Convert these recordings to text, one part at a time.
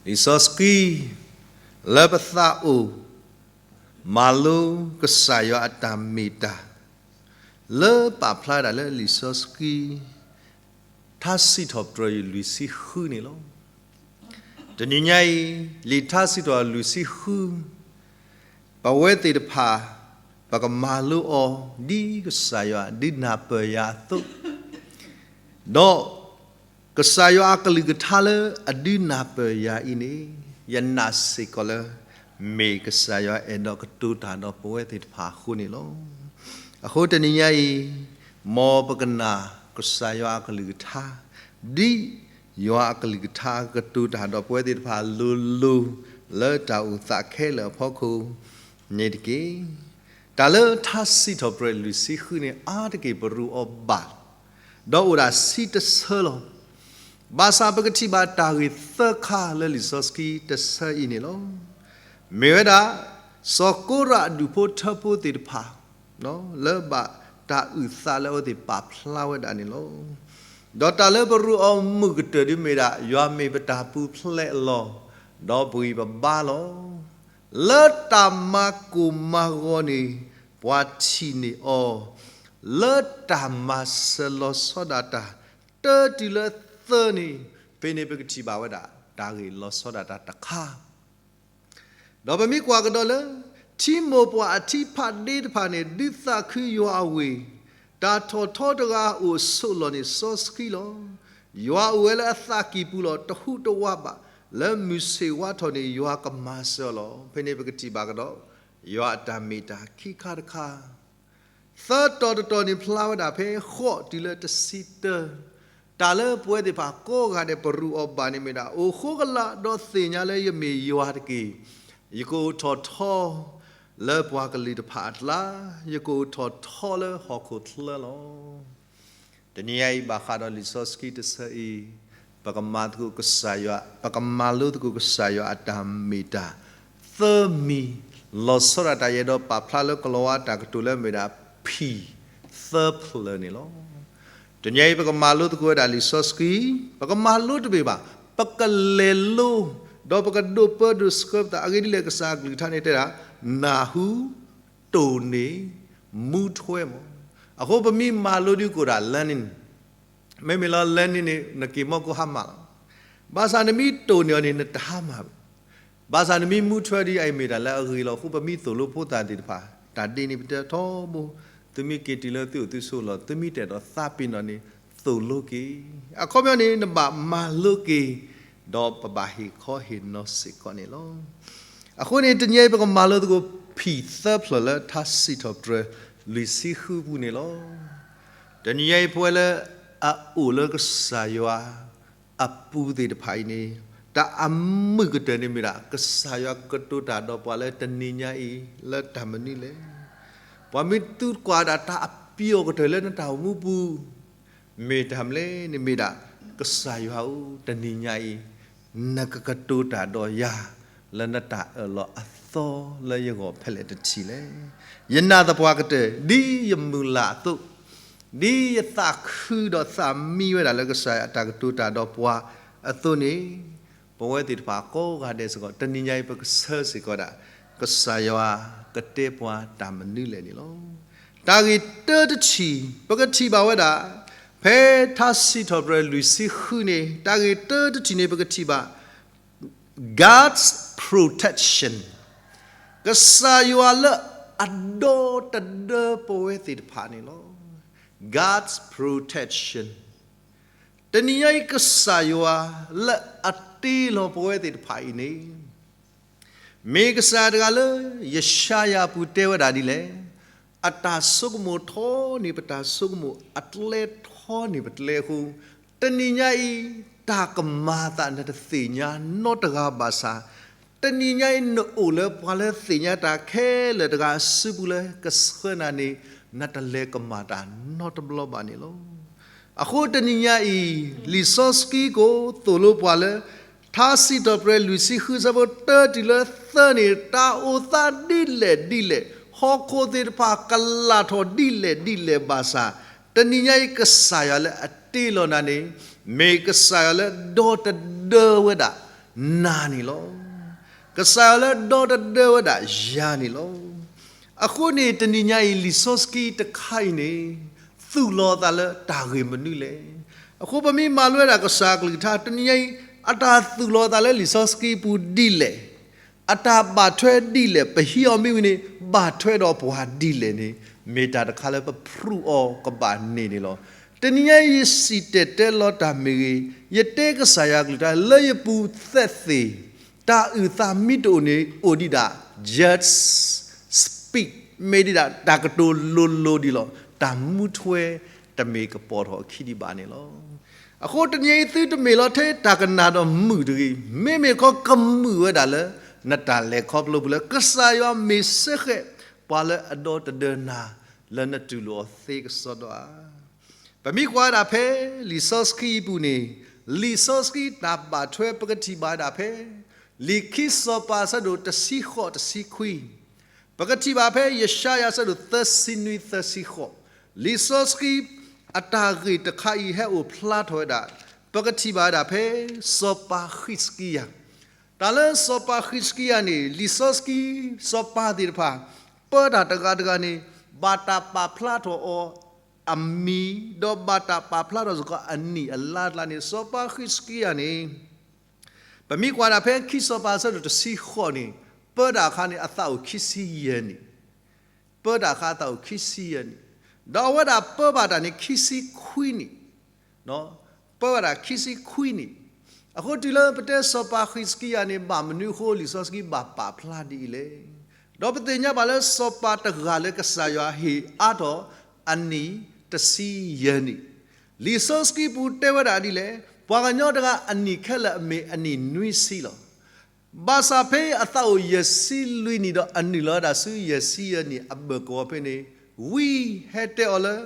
လံာ်စီဆှံ လၢပသးအိၣ် မၤလိကစၢ်ယွၤအတၢ်မ့ၢ်တၢ် လၢပာ်ဖျါဒၣ်လၢလံာ်စီဆှံ ထါစံးထီၣ်ပတြၢၤလွံၢ်ဆံဃုန့ၣ်လီၤ. တနံၤညါအံၤ လံာ်ထါစံးထီၣ်လွံၢ်ဆံဃု ပဝဲသ့ၣ်တဖၣ် ပကမၤလိအီၤ ဒ်ကစၢ်ယွၤဒုးနၢ်ပၢၢ်ယၤအသိး, ဒီး ကစၢ်ယွၤအကလုၢ်ကထါလၢအဒုးနၢ်ပၢၢ်ယၤအံၤန့ၣ် ယနာ်စ့ၢ်ကီးလၢ မ့ၢ်ကစၢ်ယွၤအဲၣ်ဒိးကတိၤတၢ်ဒီးပဝဲသ့ၣ်တဖၣ်အဃိန့ၣ်လီၤ. အဃိတနံၤညါအံၤ မ်ပကနာ်ကစၢ်ယွၤအကလုၢ်ကထါ ဒ်ယွၤအကလုၢ်ကထါကတိၤတၢ်ဒီးပဝဲသ့ၣ်တဖၣ်လိၤလိၤ လၢတၢ်အိၣ်သးခဲလၢာ်အဖီခိၣ်န့ၣ်တက့ၢ်. တၢ်လၢထါစံးထီၣ်ပတြၢၤလွံၢ်ဆံဃုန့ၣ် အါတက့ၢ်ပရူးအီၤဘၣ် ဒီးအိၣ်ဒၣ်ဆံတဆၢလီၤ. ဘၣ်ဆၣ်ပကထံၣ်ဘၣ်တၢ်ဂ့ၢ်သၢခါလၢလံာ်စီဆှံတဆၢအံၤန့ၣ်လီၤ. မ့ၢ်ဝဲဒၣ် စီၤကိရးအဒူၣ်ဖိထၢဖိသ့ၣ်တဖၣ် လၢဘၣ်တၢ်အုၣ်သးလၢအဝဲသ့ၣ်ပာ်ဖျါဝဲဒၣ်န့ၣ်လီၤ. ဒီးတၢ်လၢပရူးအီၤမုာ်ကတၢၢ်ဒ်မ့ၢ်ဒၣ် ယွၤမ့ၢ်ပတၢ်ပူၤဖျဲးအလီၢ် ဒီးပဂံၢ်ပဘါလီၤ. လၢတၢ်မၤကိၢ်မၤဂီၤန့ၣ် ပှၤထံၣ်န့ၢ်အီၤ လၢတၢ်မၤစၢၤလီၤဆီဒၣ်တၢ် တၢတုၤလၢသၢန့ၣ် ဖဲန့ၣ်ပကထံၣ်ဘၣ်ဝဲဒၣ် တၢ်ဂ့ၢ်လီၤဆီဒၣ်တၢ်တခါ ဒီးပမ့ၢ်ကွၢ်ကဒီးလၢ ထံမိၢ်ပှၢ်အထံဖးဒ့တဖၣ်န့ၣ် ဒုးသးခုယွၤအဝ့ၢ်, တၢ်ထီၣ်ထီတဂၤအိၣ်ဆိးလီၢ်န့ၣ်စီဆှံလီၤ. ယွၤအိၣ်ဝဲလၢအသးကံၢ်ပူၤလီၤ. တဟူးတဝးဘၣ်. လၢမုၢ်ဆ့ၣ်ဝါထီၣ်န့ၣ် ယွၤကမၤစၢၤအီၤလီၤ. ဖဲန့ၣ်ပကထံၣ်ဘၣ်ကဒီး ယွၤအတၢ်မ့ၢ်တၢ်ခံခါတခါ သၢတီၤတတီၤန့ၣ်ဖျါဝဲဒၣ်ဖဲဃိးတုၤလၢတဆံတၢ, တၢ်လၢပဝဲသ့ၣ်တဖၣ်ကိးဂၤဒဲးပရူးအီၤဘၣ်န့ၣ်မ့ၢ်ဒၣ် အိၣ်ဃိကလာ်ဒီးသ့ၣ်ညါလၢယမ့ၢ်ယွၤတက့ၢ်. ယကအိၣ်ထီၣ်ထီ လၢပှၤကလုာ်တဖၣ်အကျါ, ယကအိၣ်ထီၣ်ထီလၢဟီၣ်ခိၣ်ချၢလီၤ. တနံၤညါအံၤဘၣ်ဃးဒီးလံာ်စီဆှံတဆၢအံၤ, ပကမၤသကိးကစၢ်ယွၤ, ပကမၤလိသကိးကစၢ်ယွၤအတၢ်မ့ၢ်တၢ် သၢမံၤ, လီၤဆီဒၣ်တၢ်ယဲဒီးပာ်ဖျါလၢကလီၤဝါတၢ်ကတိၤလၢအမ့ၢ်ဒၣ် ဖံၣ်သၢဖျၢၣ်န့ၣ်လီၤ. တနံၤညါအံၤပကမၤလိသကိးဝဲဒၣ်လံာ်စီဆှံ, ပကမၤလိတမ့ၢ်ဘၣ်, ပကလဲၤလိ, ဒီးပကဒိးပၢဒိးဆှၢပသး, အဂ့ၢ်ဒ်လဲၣ်ကစၢ်အကလုၢ်ကထါန့ၣ်တဲဒၣ်, နၢ်ဟူ, တိၢ်န့ၢ်, မူထွဲမး. အဃိပမ့ၢ်မၤလိဒုးကအိၣ်ဒၣ် learning, မ့မ့ၢ်လၢ learning န့ၣ် နက့ၤမီၢ်ကိဟါမၢ်လီၤ. ဘၣ်ဆၣ်နမ့ၢ်တိၢ်န့ၢ်အီၤန့ၣ် နတဟါမၢ်ဘၣ်. ဘၣ်ဆၣ်နမ့ၢ်မူထွဲဒ်အံၤမ့ၢ်တၢ်လၢအဂ့ၤလီၤ. အဃိပမ့ၢ်သိၣ်လိဖိသၣ်သ့ၣ်တဖၣ်, တၢ်ဒ်န့ၣ်ပတဲထီဘိ, သုမ့ၢ်က့ၤတုၤလၢသုအိၣ်သုဆိးလီၢ်, သုမ့ၢ်တအဲၣ်ဒိးသးပ့ၤနီၣ်န့ၣ်, သိၣ်လိက့ၤ. အခီပညီန့ၣ် နဘၣ်မၤလိက့ၤ, ဒီးပဘၣ်ဟ့ၣ်ခီဟ့ၣ်နီၤစ့ၢ်ကီးန့ၣ်လီၤ. အဃိန့ၣ် တနံၤအံၤပကမၤလိသကိး ဖံၣ်သၢဖျၢၣ်လၢထါစံးထီၣ်ပတြၢၤ လွံၢ်ဆံဃုပူၤန့ၣ်လီၤ. တနံၤညါအံၤပဝဲလၢ အအိၣ်လၢကစၢ်ယွၤ အပူၤသ့ၣ်တဖၣ်အံၤန့ၣ်, တၢ်အမုာ်ကတၢၢ်န့ၣ်မ့ၢ်ဒၣ် ကစၢ်ယွၤကတိၤတၢ်ဒီးပှၤလၢတနံၤညါအံၤ လၢတၢ်မနုၤလဲၣ်. ပှၤမ့ၢ်သုကွၢ်ဒၣ်တၢ်အပျီၢ်ကတၢၢ်လၢနတၢ်အိၣ်မူပူၤ မ့ၢ်တၢ်မနုၤလဲၣ်န့ၣ်မ့ၢ်ဒၣ် ကစၢ်ယွၤဧၢ, တနံၤညါအံၤ နကကတိၤတၢ်ဒီးယၤ လၢနတၢ်အၢၣ်လီၤအသီလၢယဂီၢ်ဖဲလဲၣ်တထံၣ်လဲၣ်. ယနာ်သပှၢ်ကတၢၢ် ဒ်ယမုၢ်လၢ်အသိး, ဒ်ယသးခုဒီးသးမံဝဲဒၣ်လၢကစၢ်ယွၤအတၢ်ကတိၤတၢ်ဒီးပှၤအသိးန့ၣ်, ပဝဲသ့ၣ်တဖၣ်ကိးဂၤဒဲးစ့ၢ်ကီး တနံၤညါအံၤပကဆၢစ့ၢ်ကီးဒၣ် ကစၢ်ယွၤကတဲပှၤတၢ်မနုၤလဲၣ်န့ၣ်လီၤ. တၢ်ဂ့ၢ်တၢတထံၣ် ပကထံၣ်ဘၣ်ဝဲဒၣ်, ဖဲထါစံးထီၣ်ပတြၢၤလွံၢ်ဆံဃုန့ၣ် တၢ်ဂ့ၢ်တၢတထံၣ်န့ၣ် ပကထံၣ်ဘၣ် God's protection, ကစၢ်ယွၤလၢအဒီတဒၢပဝဲသ့ၣ်တဖၣ်န့ၣ်လီၤ. God's protection, တနံၤညါအံၤကစၢ်ယွၤလၢအတ့လီၤပဝဲသ့ၣ်တဖၣ်အံၤန့ၣ် မ့ၢ်ကစၢ်တဂၤလၢ ယၡါယၤပူၤတဲဝဲဒၣ်ဒ်လဲၣ်, အတၢ်ဆိကမိၣ်ထီန့ၢ်ပတၢ်ဆိကမိၣ်, အကျဲထီန့ၢ်ပကျဲအဃိ, တနံၤညါအံၤ တၢ်ကမၤသးနတသ့ၣ်ညါနီတဂၤဘၣ်ဆၣ်, တနံၤညါအံၤနအိၣ်လၢပှၤလၢသ့ၣ်ညါတၢ်ခဲလၢာ်တဂၤအစုပူၤလၢကဆှၢနၤန့ၣ် နတလဲၤကမၣ်တၢ်နီတဘျီဘၣ်န့ၣ်လီၤ. အဃိတနံၤညါအံၤ လံာ်စီဆှံကိးသိၣ်လိပှၤလၢ ထါစံးထီၣ်ပတြၢၤလွံၢ်ဆံဃုဆၢဖိတၢတုၤလၢသၢန့ၣ် တၢ်အိၣ်သးဒ်လဲၣ်ဒ်လဲၣ်, ဟီၣ်ခိၣ်သ့ၣ်တဖၣ်ကလၢ်ထီၣ်ဒ်လဲၣ်ဒ်လဲၣ်ဘၣ်ဆၣ်, တနံၤညါအံၤကစၢ်ယွၤလၢအတ့လီၤနၤန့ၣ် မ့ၢ်ကစၢ်ယွၤလၢဒီတဒၢဝဲဒၣ် နၤန့ၣ်လီၤ. ကစၢ်ယွၤလၢဒီတဒၢဝဲဒၣ်ယၤန့ၣ်လီၤ. အဃိန့ၣ် တနံၤညါအံၤ လံာ်စီဆှံတခါအံၤန့ၣ် သူၣ်လီၤသးလၢတၢ်ဂ့ၢ်မနုၤလဲၣ်. အဃိပမ့ၢ်မၤလိဝဲဒၣ်ကစၢ်အကလုၢ်ကထါ တနံၤညါအံၤ အတၢ်သူၣ်လီၤသးလၢလံာ်စီဆှံပူၤဒ်လဲၣ်, အတၢ်ဘၣ်ထွဲဒ်လဲၣ်, ပဟံးအီၤမ့ၢ်ဝံၤန့ၣ် ဘၣ်ထွဲဒီးပှၤဒ်လဲၣ်န့ၣ် မ့ၢ်တၢ်တခါလၢပဖရူးအီၤကဘၣ်န့ၢ်န့ၣ်လီၤ. တနံၤညါအံၤ ယစံၣ်တဲၤတဲလီၤတၢ်မ့ၢ်ဂ့ၤ, ယတဲကစၢ်ယွၤကလုၢ်ကထါလၢယပူၤသ့ၣ်သ့ၣ်, တၢ်အုၣ်သးမ့ၢ်တအိၣ်န့ၣ် အိၣ်ဒံးဒၣ် just speak မ့ၢ်ဒံးဒၣ်တၢ်ကတိၤလိၤလိၤဒံးလီၤ. တၢ်မူထွဲတမ့ၢ်ကပီၤထီၣ်အခံဒံးဘၣ်န့ၣ်လီၤ. အဃိတနံၤအံၤသုတမ့ၢ်လီၤထဲတၢ်ကနၣ်ဒီးမုာ်တဂ့ၤ, မ့မ့ၢ်ခီကမုာ်ဝဲဒၣ်လၢ နတၢ်လဲၤခီဖျိပူၤလၢ ကစၢ်ယွၤမ့ၢ်စ့ၢ်ကီး ပှၤလၢအဒီတဒၢနၤ လၢနတူၢ်လိာ်အီၤသ့ကစီဒီဧါ. ပမ့ၢ်ကွၢ်ဝဲဒၣ်ဖဲ လံာ်စီဆှံအပူၤန့ၣ်, လံာ်စီဆှံတၢ်ဘၣ်ထွဲ ပကထံၣ်ဘၣ်ဝဲဒၣ်ဖဲ လံာ်ခံစီၤပၤအဆၢဒိၣ်တဆံဃိးတဆံခွံ, ပကထံၣ်ဘၣ်ဖဲယၡါယၤအဆၢဒိၣ်သၢဆံနွံသၢဆံဃိး, လံာ်စီဆှံအတၢ်ဂ့ၢ်တခါအံၤဟဲအိၣ်ဖျါထီၣ်ဝဲဒၣ်, ပကထံၣ်ဘၣ်ဝဲဒၣ်ဖဲ စီၤပၤဃံးစကံယၤ တၢ်လၢစီၤပၤဃံးစကံယၤန့ၣ် လံာ်စီဆှံ စီၤပၤသ့ၣ်တဖၣ် ပၢတၢ်တဂၤတဂၤန့ၣ် ဘၣ်တၢ်ပာ်ဖျါထီၣ်အီၤအမံၤ, ဒီးဘၣ်တၢ်ပာ်ဖျါထီၣ်စ့ၢ်ကီးအနံၣ်အလါတလါန့ၣ် စီၤပၤဃံးစကံယၤန့ၣ် ပမ့ၢ်ကွၢ်ဒၣ်ဖဲခံစီၤပၤအဆၢဒိၣ်တဆံဃိးန့ၣ် ပၢတၢ်အခါန့ၣ် အသးအိၣ်ခံဆံယဲၢ်နံၣ် ပၢတၢ်အခါအသးအိၣ်ခံဆံယဲၢ်နံၣ်, ဒီးအဝဲဒၣ်ပၢဘၣ်တၢ်န့ၣ် ခံဆံခွံနံၣ်, ပၢဘၣ်တၢ်ခံဆံခွံနံၣ်. အဃိတုၤလၢပတဲစီၤပၤဃံးစကံယၤန့ၣ် ဘၣ်မနုၤအဃိလံာ်စီဆှံဘၣ်ပာ်ဖျါဒ်အံၤလဲၣ်. ဒီးပသ့ၣ်ညါဘၣ်လၢစီၤပၤတဂၤလၢကစၢ်ယွၤဟ့ၣ်အါထီၣ်အနံၣ်တဆံယဲၢ်နံၣ်, လံာ်စီဆှံပူၤတဲဝဲဒၣ်ဒ်လဲၣ်, ပှၤကညီတဂၤအနံၣ်ခဲလၢာ်အမ့ၢ်အနံၣ်နွံဆံလီၤ. ဘၣ်ဆၣ်ဖဲအသးအိၣ်ယဲၢ်ဆံလွံၢ်နံၣ်ဒီးအနုာ်လီၤဝဲဒၣ်ဆူယဲၢ်ဆံယဲၢ်နံၣ်အဘၢၣ်ကဝီၤဖဲန့ၣ်, ဝံဟဲတဲအီၤလၢ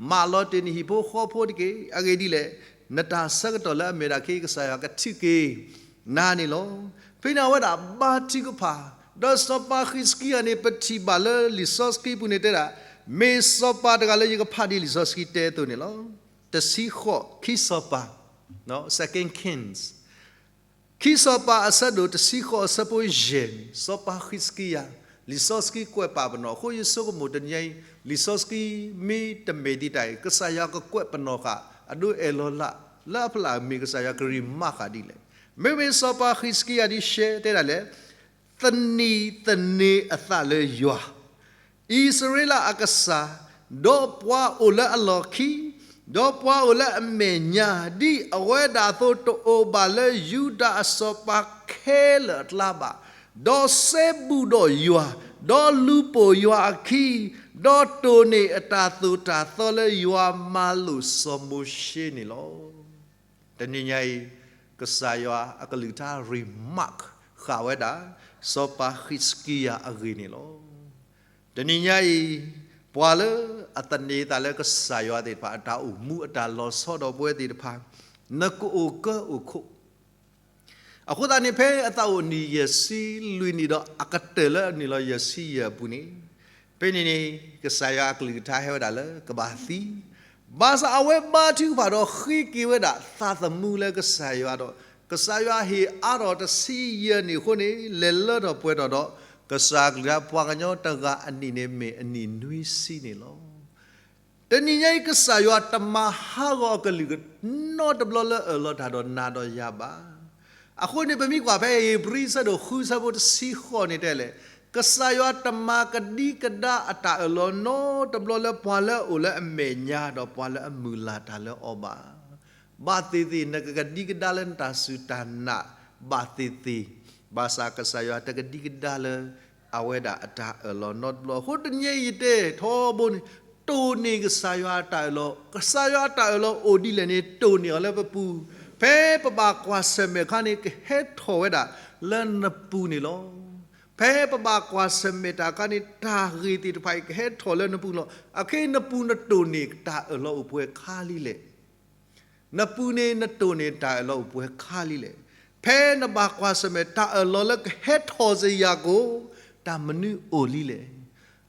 မၤလီၤတ့ၢ်နဟံၣ်ဖိဃီဖိတက့ၢ်. အဂ့ၢ်ဒ်လဲၣ်, နတၢ်ဆၢကတီၢ်လၢအမဲာ်တၢ်ခံကစၢ်ယွၤကထုးက့ၤနၤန့ၣ်လီၤ. ဖဲန့ၣ်အဝဲဒၣ်ဘါထုကဖၣ်, ဒီးစီၤပၤဃံးစကံယၤန့ၣ် ပထံၣ်ဘၣ်လၢလံာ်စီဆှံပူၤန့ၣ်တဲဒၣ်, မ့ၢ်စီၤပၤတဂၤလၢယကဖးဒ်လံာ်စီဆှံတဲအသိးန့ၣ်လီၤ. တဆံဃိး ခံစီၤပၤ Second Kings ခံစီၤပၤအဆၢဒိၣ်တဆံဃိးအဆၢဖိယဲၢ်န့ၣ် စီၤပၤဃံးစကံယၤ, လံာ်စီဆှံကွဲးပာ်ပနီၣ်အဃိ ယဆိကမိၣ်တနံၤအံၤ လံာ်စီဆှံမ့ၢ်တမ့ၢ်ဒံးတၢ်အံၤ ကစၢ်ယွၤကကွဲးပနီၣ်ဃာ် အဒိအဲၣ်လီၤလး လၢအဖီလာ်မ့ၢ်ကစၢ်ယွၤကရံၣ်မးဃာ်ဒ်လဲၣ်. မ့မ့ၢ်စီၤပၤဃံးစကံယၤဒ်ရှဲတဲဒၣ်လဲၣ် သန့ၤသန့ၤအသးလၢယွၤ အံၣ်စရ့လးအကစၢ်, ဒီးပှၤအိၣ်လၢအလီၢ်ခံ, ဒီးပှၤအိၣ်လၢအမဲာ်ညါ, ဒ်အဝဲဒၣ်အသိးတအိၣ်ဘၣ်လၢယူဒၤအစီၤပၤခဲလၢာ်အကျါဘၣ်, ဒီးစဲဘူးဒီးယွၤ, ဒီးလူၤပိာ်ယွၤအခံ, ဒီးတိၢ်န့ၢ်အတၢ်သိၣ်တၢ်သီလၢယွၤမၤလိာ်စီၤမိၤၡ့န့ၣ်လီၤ. တနံၤညါအံၤ ကစၢ်ယွၤအကလုၢ်ကထါ remark ဃာ်ဝဲဒၣ် စီၤပၤဃံးစကံယၤအဂ့ၢ်န့ၣ်လီၤ. တနံၤညါအံၤ ပှၤလၢအသန့ၤသးလၢကစၢ်ယွၤသ့ၣ်တဖၣ် အတၢ်အိၣ်မူအတၢ်လီၤဆီဒီးပဝဲသ့ၣ်တဖၣ် နကအိၣ်ကၢအိၣ်ခိး အဃိသတးန့ၣ် ဖဲအသးအိၣ်နံၣ်ယဲၢ်ဆံလွံၢ်နံၣ်ဒီးအကတၢၢ်လၢအနုာ်လီၤယဲၢ်ဆံယဲၢ်အပူၤန့ၣ်, ဖဲန့ၣ်န့ၣ် ကစၢ်ယွၤအကလုၢ်ကထါဟဲဝဲဒၣ်လၢကဘၣ်သံ, ဘၣ်ဆၣ်အဝဲဘါထုကဖၣ်ဒီးဃ့က့ၤဝဲဒၣ်သးသမူလၢကစၢ်ယွၤဒီး ကစၢ်ယွၤဟ့ၣ်အါထီၣ်တဆံယဲၢ်နံၣ်အဃိန့ၣ် လဲၤလၢထီၣ်ပှဲၤထီၣ်ဒီး ကစၢ်အကလုၢ်ကထါပှၤကညီတဂၤအနံၣ်န့ၣ်မ့ၢ်အနံၣ်နွံဆံန့ၣ်လီၤ. တနံၤညါအံၤ ကစၢ်ယွၤတမၤဟးဂီၤအကလုၢ်ကထါနီတဘျီလၢအၢၣ်လီၤတၢ်ဒီးနၤဒီးယၤဘၣ်. အဃိန့ၣ် ပမ့ၢ်ကွၢ်ဖဲဧ့ၤဘြံၤအဆၢဒိၣ်ဃုအဆၢဖိတဆံဃိးန့ၣ်တဲလဲၣ်, ကစၢ်ယွၤတမၤကဒံကဒါအတၢ်အၢၣ်လီၤနီတဘျီလၢပှၤလၢအအိၣ်လၢအမဲာ်ညါဒီးပှၤလၢအမုၢ်လၢ်တၢ်လၢအီၤဘၣ်. ဘၣ်သ့ၣ်သ့ၣ် နကကဒံကဒါလၢနတၢ်စူၢ်တၢ်နာ်ဘၣ်သ့ၣ်သ့ၣ်, ဘၣ်ဆၣ်ကစၢ်ယွၤတကဒံကဒါလၢအဝဲဒၣ်အတၢ်အၢၣ်လီၤနီတဘျီ. အဃိတနံၤအံၤယတဲထီဘိန့ၣ် တိၢ်န့ၢ်ကစၢ်ယွၤအတၢ်အၢၣ်လီၤ, ကစၢ်ယွၤအတၢ်အၢၣ်လီၤအိၣ်ဒ်လဲၣ်န့ၣ် တိၢ်န့ၢ်အီၤလၢပပူၤ, ဖဲပဘၣ်ကွၢ်ဆၢၣ်မဲာ်အခါန့ၣ် ကဟဲထီၣ်ဝဲဒၣ်လၢနပူၤန့ၣ်လီၤ. ဖဲပဘၣ်ကွၢ်ဆၢၣ်မဲာ်တၢ်အခါန့ၣ် တၢ်ဂ့ၢ်သ့ၣ်တဖၣ်အံၤကဟဲထီၣ်လၢနပူၤလီၤ. အခဲအံၤနပူၤနတိၢ်န့ၢ်တၢ်အၢၣ်လီၤအိၣ်ပှဲၤခါလံလဲၣ်. နပူၤန့ၣ်နတိၢ်န့ၢ်တၢ်အၢၣ်လီၤအိၣ်ပှဲၤခါလံလဲၣ်. ဖဲနဘၣ်ကွၢ်ဆၢၣ်မဲာ်တၢ်အၢၣ်လီၤလၢကဟဲထီၣ်စ့ၢ်ယၤကိး တၢ်မနုၤအိၣ်လံလဲၣ်.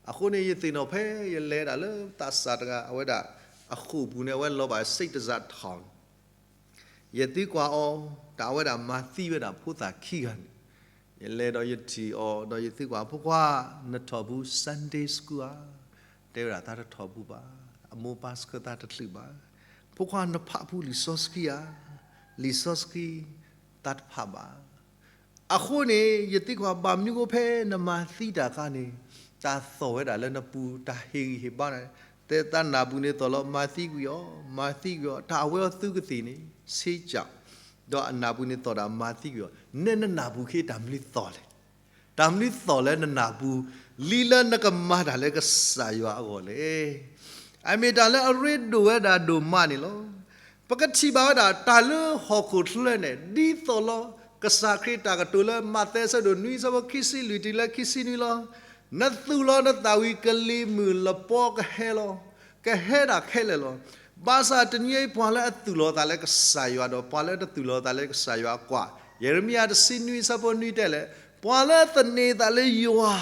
အဃိန့ၣ် ယသ့ၣ်နီၣ်ဖဲယလဲၤဒၣ်လၢသးစၢ်တဂၤ အဝဲဒၣ်အဃိာ်ပူၤန့ၣ် အဝဲလီၤဘၣ်စ့းတစးထီၣ်န့ၣ် ယသံကွၢ်အီၤ တၢ်ဝဲဒၣ်မၤသံဝဲဒၣ်ဖိသၣ်ခံဂၤန့ၣ်, ယလဲၤဒီးယထံၣ်အီၤ ဒီးယသံကွၢ် ဖိခွါ နထီၣ်ဘူး Sunday School ဧါ. တဲဝဲဒၣ် သးတထီၣ်ဘူးဘၣ်, အမိၢ်ပၢ်ဆှၢသးတချုးဘၣ်. ဖိခွါ နဖးဘူးလံာ်စီဆှံဧါ. လံာ်စီဆှံ သးတဖးဘၣ်. အဃိန့ၣ် ယသံကွၢ် ဘၣ်မနုၤအဃိ ဖဲနမၤသံတၢ်အခါန့ၣ် တၢ်သီၣ်ဝဲဒၣ်လၢနပူၤ တၢ်ဟ့ၣ်ဂံၢ်ဟ့ၣ်ဘါနၤ, တဲသးနၢ်ပူၤန့ၣ်သီၣ်လီၤ, မၤသံကွံာ်အီၤ, မၤသံကွံာ်အီၤ, တၢ်အဝဲအီၤသုကသ့ၣ်န့ၣ် ဆ့ကၠး, ဒီးအနၢ်ပူၤန့ၣ်သီၣ်တၢ် မၤသံကွံာ်အီၤ, နဲနနၢ်ပူၤခ့ တၢ်မနုၤသီၣ်လဲၣ်. တၢ်မနုၤသီၣ်လၢနနၢ်ပူၤ လံလၢနကမၤတၢ်လၢကစၢ်ယွၤအဂီၢ်လဲၣ်. အမ့ၢ်တၢ်လၢအရ့ဒိၣ်ဝဲဒၣ်ဒိၣ်မးန့ၣ်လီၤ. ပကထံၣ်ဘၣ်ဝဲဒၣ် တၢ်လၢဟီၣ်ခိၣ်ချၢန့ၣ် ဒ်သိးလီၤ. ကစၢ်ခရံာ်တၢ်ကတိၤလၢ မးသဲ အဆၢဒိၣ်နွံ အဆၢဖိခံဆံလွံၢ်တုၤလၢခံဆံနွံလီၤ. နသူၣ်လီၤနသးဝံၤ ကလံၤမုၢ်လပီကဟဲလီၤ. ကဟဲဒၣ်ခဲလၢာ်လီၤ. ဘၣ်ဆၣ်တနံၤအံၤ ပှၤလၢအသူၣ်လီၤသးလၢကစၢ်ယွၤဒီး ပှၤလၢအတသူၣ်လီၤသးလၢကစၢ်ယွၤကွၢ်, ယရမံယၤ တဆံနွံ အဆၢဖိနွံတဲလဲၣ်, ပှၤလၢအသန့ၤသးလၢယွၤ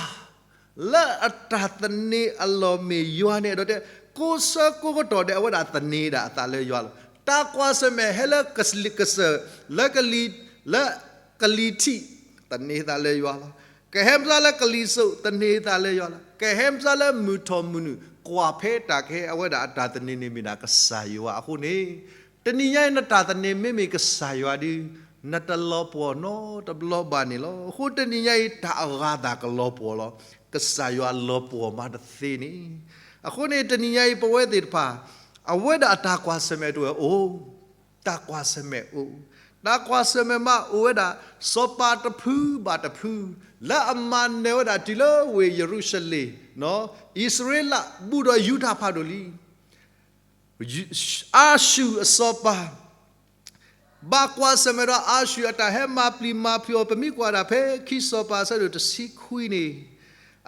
လၢအတၢ်သန့ၤအလီၢ်မ့ၢ်ယွၤန့ၣ်ဒီးတဲ, ကိးဆၢကိးကတီၢ်ဒဲး အဝဲဒၣ်သန့ၤဒၣ်အသးလၢယွၤလီၤ. တၢ်ကွၢ်ဆၢၣ်မဲာ်ဟဲလၢကစၢၢ် လၢကလံၤ, လၢကလံၤထံး, သန့ၤသးလၢယွၤလီၤ. ကဟဲမစါလၢကလံၤစိး သန့ၤသးလၢယွၤလီၤ. ကဟဲမစါလၢမုၢ်ထီၣ်မုၢ်နုာ် ကွၢ်ဖဲတၢ်ကဟဲ အဝဲဒၣ်အတၢ်သန့ၤန့ၣ်မ့ၢ်ဒၣ်ကစၢ်ယွၤအဃိန့ၣ်, တနံၤညါအံၤ နတၢ်သန့ၤမ့မ့ၢ်ကစၢ်ယွၤဒီး နတလီၤပှီၢ်နီတဘျီဘၣ်န့ၣ်လီၤ. အဃိတနံၤညါအံၤ တၢ်အဂၤအသးကလီၤပှီၢ်လီၤ. ကစၢ်ယွၤလီၤပှီၢ်မးတသ့န့ၣ်. အဃိန့ၣ် တနံၤညါအံၤ ပဝဲသ့ၣ်တဖၣ် အဝဲဒၣ်အတၢ်ကွၢ်ဆၢၣ်မဲာ်တဝဲအိၣ်, တၢ်ကွၢ်ဆၢၣ်မဲာ်အိၣ်, တၢ်ကွၢ်ဆၢၣ်မဲာ်မးအိၣ်ဝဲဒၣ် စီၤပၤတဖုဘၣ်တဖု လၢအမၤနၢၤဝဲဒၣ်တုၤလၢဝ့ၢ်ယရူၤၡလ့ၣ်, အံၣ်စရ့လး ဘူးဒီးယူဒၤဖးဒိၣ်လံ. အၤၡူၢ်အစီၤပၤ ဘၣ်ကွၢ်ဆၢၣ်မဲာ်ဒီး အၤၡူၢ်အတၢ်ဟဲမၤပျံၤမၤဖုးအီၤ ပမ့ၢ်ကွၢ်ဒၣ်ဖဲခံစီၤပၤအဆၢဒိၣ်တဆံခွံန့ၣ်,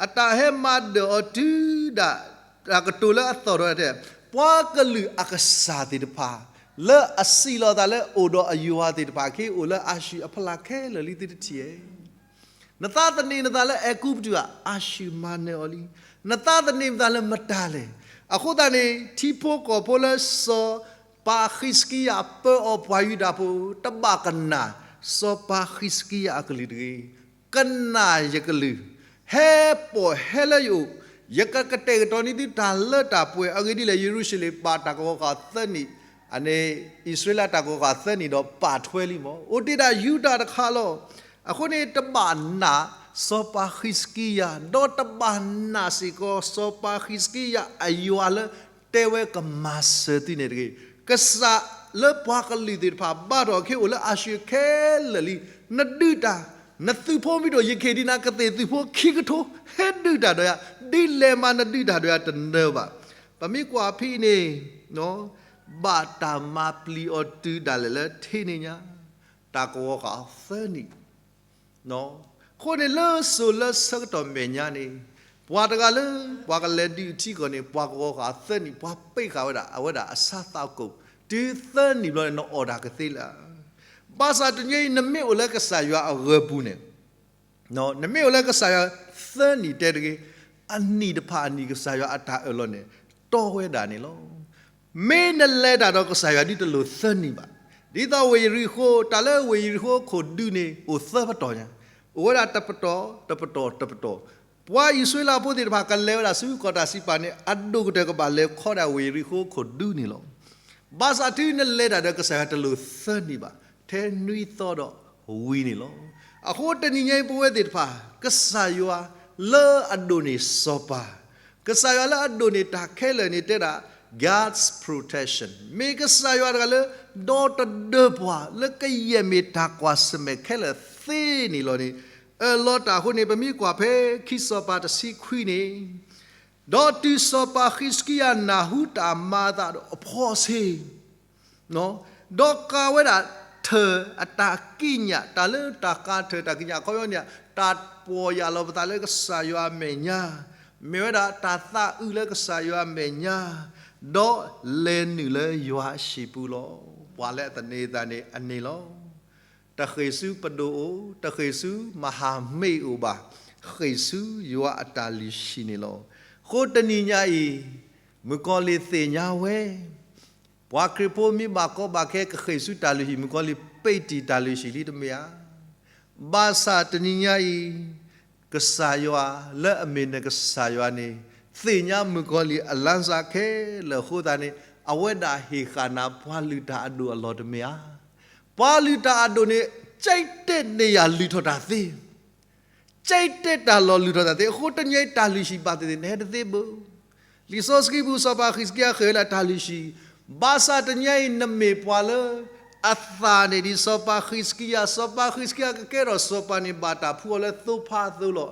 အတၢ်ဟဲမၤဒၢၣ်အီၤတုၤဒၣ် တၢ်ကတိၤလၢအသီၣ်ထီၣ်တဲ, ပှၤကလုာ်အကစၢ်သ့ၣ်တဖၣ် လၢအစံးလီၤသးလၢအိၣ်ဒီးအယွၤသ့ၣ်တဖၣ် ကဟဲအိၣ်လၢအၤၡူၢ်အဖီလာ်ခဲလၢာ်လံ သုတထံၣ်ဧါ. နသးသန့ၤနသးလၢအဲၤကူပတူးဧါ, အၤၡူၢ်မၤနၢၤအီၤလံ. နသးသန့ၤနသးလၢမတၤလဲၣ်. အဃိသတးန့ၣ် ထံဖိကီၢ်ဖိလၢစီၤပၤဃံးစကံယၤ ပၢအီၤပှၤယူဒၤဖိ တဘၣ်ကနၣ် စီၤပၤဃံးစကံယၤအကလုၢ်တဂ့ၤ. ကနၣ်ယကလုၢ်, ဟဲပိာ်ဟဲလၢယအိၣ်, ယကကတဲာ်ကတီၤန့ၢ်သုတၢ်လၢတၢ်ပှဲၤ. အဂ့ၢ်ဒ်လဲၣ်, ယရူၤၡလ့ၣ်ဘၣ်တၢ်ကဝီၤဃာ်သၢနံၣ်, အန့ၣ် အံၣ်စရ့လးတၢ်ကဝီၤဃာ်သၢနံၣ်ဒီးပာ်ထွဲလံမး, အိၣ်တ့ၢ်ဒၣ်ယူဒၤတခါလီၤ. အဃိန့ၣ် တဘၣ်နာ်စီၤပၤဃံးစကံယၤ, ဒီးတဘၣ်နာ်စ့ၢ်ကီး စီၤပၤဃံးစကံယၤအယွၤလၢတဲဝဲကမၤစၢၤသုန့ၣ်တဂ့ၤ. ကစၢ်လၢပှၤကလုာ်သ့ၣ်တဖၣ် ဘါထီၣ်ကဟဲအိၣ်လၢအၤၡူၢ်ခဲလၢာ်လံ. နဒုးတၢ်, နသုးဖိမ့ၢ်တအိၣ် ယကဟ့ၣ်ဒံးနၤ ကသ့ၣ်သုးဖိခံကထိ, ဟဲဒုးတၢ်ဒီးယၤ, ဒ်လဲၣ်မးနဒုးတၢ်ဒီးယၤ တနၢၤဘၣ်. ပမ့ၢ်ကွၢ်ဖဲအံၤန့ၣ် ဘၣ်တၢ်မၤပျံၤအီၤတုၤဒၣ်လဲာ်လၢ ထ့န့ၣ်ညါ, တၢ်ကဝီၤဃာ်သၢနံၣ်. အဃိန့ၣ်လၢစိၤလၢဆၢကတီၢ်မဲာ်ညါန့ၣ်, ပှၤတဂၤလၢ ပှၤကလဲၤဒုးထံကီၢ်န့ၣ် ပှၤကဝီၤဃာ်သၢနံၣ်, ပှၤပ့းဃာ်ဝဲဒၣ် အဝဲဒၣ်အဆါသးကိာ်, တုၤသၢနံၣ်ဘျီန့ၣ် နအီၣ်တၢ်ကသ့လၢၤ. ဘၣ်ဆၣ်တနံၤအံၤ နမ့ၢ်အိၣ်လၢကစၢ်ယွၤအဂၢၤပူၤန့ၣ် နမ့ၢ်အိၣ်လၢကစၢ်ယွၤသၢနံၣ်တဲတဂ့ၤ, အနံၣ်တဖၣ်အနံၣ် ကစၢ်ယွၤအတၢ်အၢၣ်လီၤန့ၣ် တီဝဲဒၣ်န့ၣ်လီၤ. မ့ၢ်နလဲၤတၢ်ဒီးကစၢ်ယွၤဒ်တလိၣ်သၢနံၣ်ဘၣ်. ဒ်သိးဝ့ၢ်ယရံၣ်ဃိး, တၢ်လၢဝ့ၢ်ယရံၣ်ဃိးခိၣ်ဒူန့ၣ် အိၣ်သၢပတီၢ်ညါ, အိၣ်ဝဲဒၣ်တပတီၢ်တပတီၢ်တပတီၢ်. ပှၤအံၣ်စရ့လးဖိသ့ၣ်တဖၣ် ကလဲၤဝဲဒၣ်ဆူကီၢ်တၢ်စံးပာ်န့ၣ် အဒိၣ်ကတၢၢ်ကဘၣ်လဲၤခီဒၣ်ဝ့ၢ်ယရံၣ်ဃိးခိၣ်ဒူန့ၣ်လီၤ. ဘၣ်ဆၣ်တုၤနလဲၤတၢ်ဒီးကစၢ်ယွၤတလိၣ်သၢနံၣ်ဘၣ်, ထဲနွံသီဒီးဝံၤန့ၣ်လီၤ. အဃိတနံၤညါအံၤ ပဝဲသ့ၣ်တဖၣ် ကစၢ်ယွၤလၢအဒိၣ်န့ၢ်စီၤပၤ, ကစၢ်ယွၤလၢအဒိၣ်န့ၢ်တၢ်ခဲလၢာ်န့ၣ်တဲဒၣ် God's protection, မ့ၢ်ကစၢ်ယွၤတဂၤလၢ ဒီတဒၢပှၤလၢကယဲၢ်မ့ၢ်တၢ်ကွၢ်ဆၢၣ်မဲာ်ခဲလၢာ်သ့န့ၣ်လီၤန့ၣ်, အၢၣ်လီၤတၢ်အဃိန့ၣ် ပမ့ၢ်ကွၢ်ဖဲခံစီၤပၤတဆံခွံန့ၣ်, ဒီးတုၤစီၤပၤဃံးစကံယၤနၢ်ဟူတၢ်မၤအသးဒီးအဖီဆ့ ဒီးကၤဝဲဒၣ်ထၢၣ်အတၢ်ကံးညာ်, တၢ်လၢတၢ်ကၤထၢၣ်တၢ်ကံးညာ် အခီပညီန့ၣ် တၢ်ပီၢ်ယၢ်လီၤပသးလၢကစၢ်ယွၤအမဲာ်ညါ, မ့ၢ်ဝဲဒၣ်တၢ်သးအုးလၢကစၢ်ယွၤအမဲာ်ညါ, ဒီးလဲၤနုာ်လၢယွၤအဟံၣ်ပူၤလီၤ. ပှၤလၢအသန့ၤသးန့ၣ်အန့ၣ်လီၤ. တဃ့ၢ်ဆူပဒိၣ်အိၣ်, တဃ့ၢ်ဆူမၤဟၤမ့ၣ်အိၣ်ဘၣ်, ဃ့ၢ်ဆူယွၤအတၢ်လုၢ်ဟံၣ်န့ၣ်လီၤ. အဃိတနံၤညါအံၤ, မုၣ်ကီၤလံၢ်သ့ၣ်ညါဝဲ ပှၤခရံာ်ဖိမ့ၢ်ဘၣ်ကီဘၣ်ခဲ ကဃ့ၢ်ဆူတၢ်လုၢ်ဟံၣ်မုၣ်ကီၤလံၢ် ပ့းတံၢ်တၢ်လုၢ်ဟံၣ်လံတမ့ၢ်ဧါ. ဘၣ်ဆၣ်တနံၤညါအံၤ ကစၢ်ယွၤလၢအမ့ၢ်နကစၢ်ယွၤန့ၣ် သ့ၣ်ညါမုၣ်ကီၤလံၢ်အလါစၢ်ခဲလၢာ်အဃိသတးန့ၣ် အဝဲဒၣ်ဟ့ၣ်ဃာ်နၤပှၤလုၢ်တၢ်အဒိၣ်အလီၢ်တမ့ၢ်ဧါ. ပှၤလုၢ်တၢ်အဒိၣ်န့ၣ် ကဲတဲာ်န့ၢ်ယၤလုၢ်ထီၣ်တၢ်သ့ ကဲတဲာ်တၢ်လီၢ်လုၢ်ထီၣ်တၢ်သ့ အဃိတနံၤညါအံၤတၢ်လုၢ်ဟံၣ်ဘၣ်သ့ၣ်သ့ၣ် နဟဲတသ့ဘၣ်. လံာ်စီဆှံပူၤ စီၤပၤဃံးစကံယၤဃ့ၢ်ဝဲဒၣ်တၢ်လုၢ်ဟံၣ်, ဘၣ်ဆၣ်တနံၤညါအံၤ နမ့ၢ်ပှၤလၢ အသၣ်န့ၣ်ဒ်စီၤပၤဃံးစကံယၤ, စီၤပၤဃံးစကံယၤကကဲထီၣ်စီၤပၤန့ၣ် ဘၣ်တၢ်ဖှူအီၤလၢသိဖါအသိလီၤ.